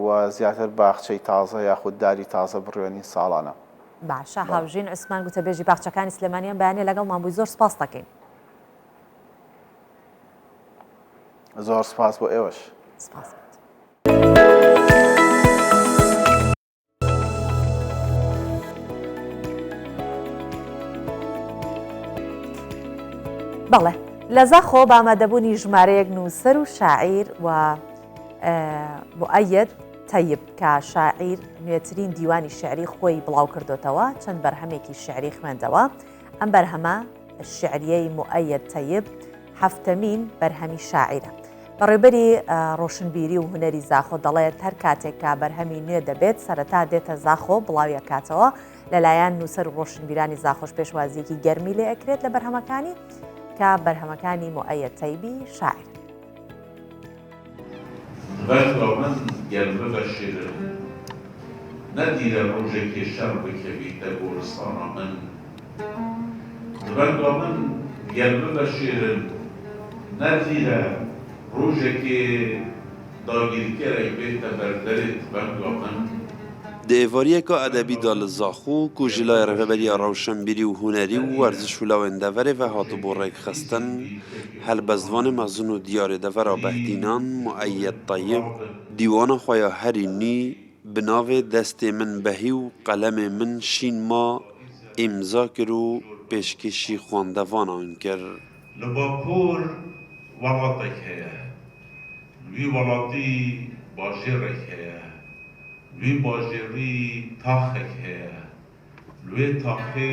و زیاتر باخچەی تازە یاخود داری تازە بڕوێنین ساڵانە. باشە هاوژین عوسمان گوتەبێژی باخچەکانی سلێمانی ئەم بەیانیە لەگەڵمان بووی زۆر سپاست دەکەین. زۆر سپاس بۆ ئێوەش. سپاس. بەڵێ لە زاخۆ بە ئامادەبوونی ژمارەیەک نووسەر و شاعیر و موئەیەد تەیب کە شاعیر نوێترین دیوانی شعری خۆی بڵاو کردوتەوە چەند بەرهەمێکی شعری خوێندەوە ئەم بەرهەمە شعریەی موئەیەد تەیب حەفتەمین بەرهەمی شاعیرە. بەڕێوبەری ڕۆشنبیری و هونەری زاخۆ دەڵێت هەر کاتێک کە بەرهەمی نوێ دەبێت سەرەتا دێتە زاخۆ بڵاویەکاتەوە لەلایەن نووسەر و ڕۆشنبیرانی زاخۆش پێشوازیەکی گەرمی لێ ئەکرێت لە بەرهەمەکانی کە بەرهەمەکانی موئەیەد تەیبی شاعیر. ڕەنگە من گەر ببەشێرم نەدیرە ڕۆژێکێ شەڕ بکەویتە گۆڕستانا من ڕەنگە من گەر ببەشێرم نەدیرە ڕۆژێکێ داگیرکەرێک بێتە بەر دەرێ تفەنگا من. Di êvariyeka edebî de li Zaxo ku ji layê Rêveberiya Rewşenbîrî û Hunerî û Werziş û Lawên Deverê ve hatibû rêkxistin, helbestvanê mezin û diyarê devera Behdînan Mueyed Teyib dîwana xwe ya herî nî bi navê Destê min behî û qelemê min şîn ma îmza kir û pêşkêşî xwendevanan kir. Li Bakur welatek heye. Li wî welatî bajêrek heye. Li wî bajêrî taxek heye. Li wê taxê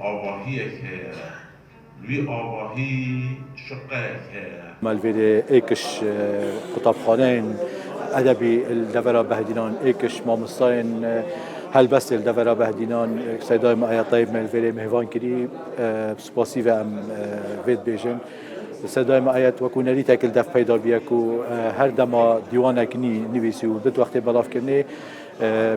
avahiyek heye. Li wî avahî şiqeyek heye. Malvêrê êkiş qutabxaneyên edebî li devera Behdînan, êkiş mamostayên helbestê li devera Behdînan, Seydayê me Aya Teyib Melvêrê mêvan kirî. Bi spasî ve em vê dibêjin. Seydayê me Ayet wekû nerîtek li dev peyda bûye ku her dema dîwanek nî nivîsî û dit wextê belavkirinê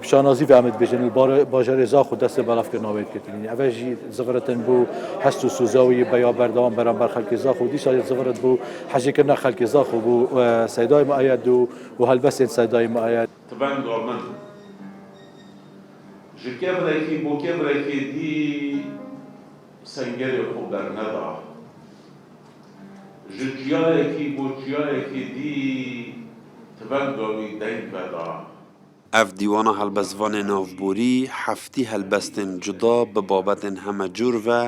Bi şanazî ve em dibêjin li bajarê Zaxo dest bi belavkirina wê dikirin. Ev e jî ziviritin bû hest û soza wî beya berdewam beramber xelkê Zaxo dîsa jî zivirit bû hejêkirina xelkê Zaxo bû Seydayê Mueyed û û helbestên Seydayê Mueyed. Tivenga min ji kevirekî bo kevirekê dî sengerê xwe berneda. Ji çiyayekî bo çiyayekê dî tivenga wî deng veda. Ev dîwana helbestvanê navborî heftî helbestên cuda bi babetên hemecûr ve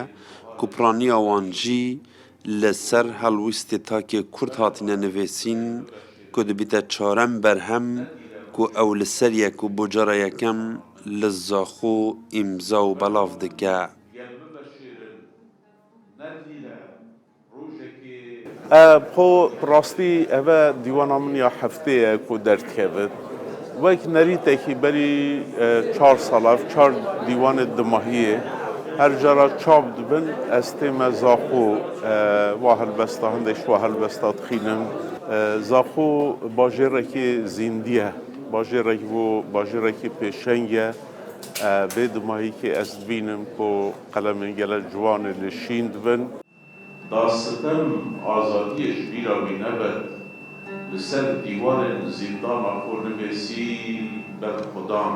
ku piraniya wan jî li ser helwîstê takê kurd hatine nivêsîn ku dibîte çarem berhem. ku ew li ser ye ku bo cara yekem li Zaxo îmza û belav dike. Xwe bi rastî eve dîwana min ya heftê ye ku derdikevit. Wek nerîtekî berî çar sal ev çar dîwanê dimahiyê her cara çap dibin ez tême Zaxo wa helbesta hindek ji wa helbesta dixînim. Zaxo bajêrekî zîndî ye, bajêrek bo bajêrekî pêşeng ye. Vê dimahîkê ez dibînim ku qelemên gelek ciwanê lê şîn dibin. Da sitem azadiyê ji bîra wî nebet, li ser dîwarên zîndana xwe nivêsî berxwedan.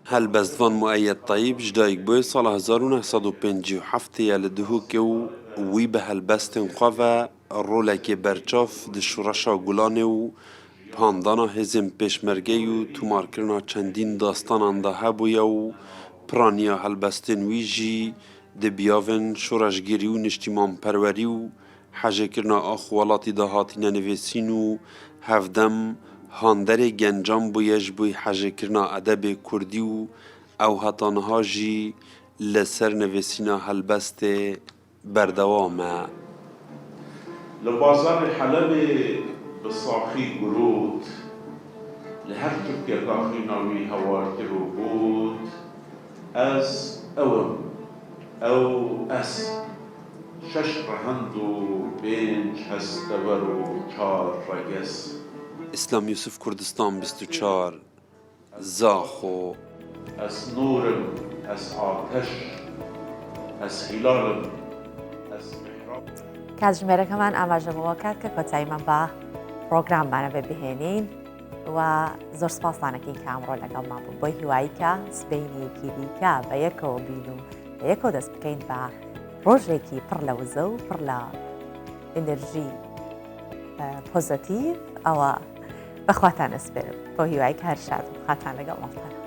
Helbestvan Mueyed Teyîb ji dayikbûyê sala 1957 ye li Dihokê û wî bi helbestên xwe ve rolekê berçav di Şoreşa Gulanê û pandana hêzên pêşmergeyî û tomarkirina çendîn dastanan de hebûye û piraniya helbestên wî jî di biyavên şoreşgêrî û niştîmanperwerî û hejêkirina ax û welatî de hatine nivîsîn û hevdem handerê gencan bûye ji bo hejêkirina edebê kurdî û ew heta niha jî li ser nivîsîna helbestê berdewam e. Li bazarê Helebê bi saxî girot, li her çipkeka xwîna wî hewar kir û got, Ez ew im, ew ez, şeş rehend û pênc hestewer û çar regez. Îslam Yûsif Kurdistan 24 Zaxo. Ez nûr im, ez ateş, ez hîlal im, ez mihrab im. کاتژمێرەکەمان ئاماژە بەوە کات کە کۆتاییمان بە پرۆگراممانە بێ بهێنین و زۆر سپاسانەکەین کە ئەمڕۆ لەگەڵمان بوو بۆی هیوایی کە سبینێکی دیکە بە یەکەوە بین و بە یەکەوە دەست بکەین بە ڕۆژێکی پڕ لە وزە و پڕ لە ئەنرژی پۆزەتیڤ ئەوە بەخواتان ئەسپێرم بۆ هیوای کار شاد و خاتان لەگەڵ ماڵتان.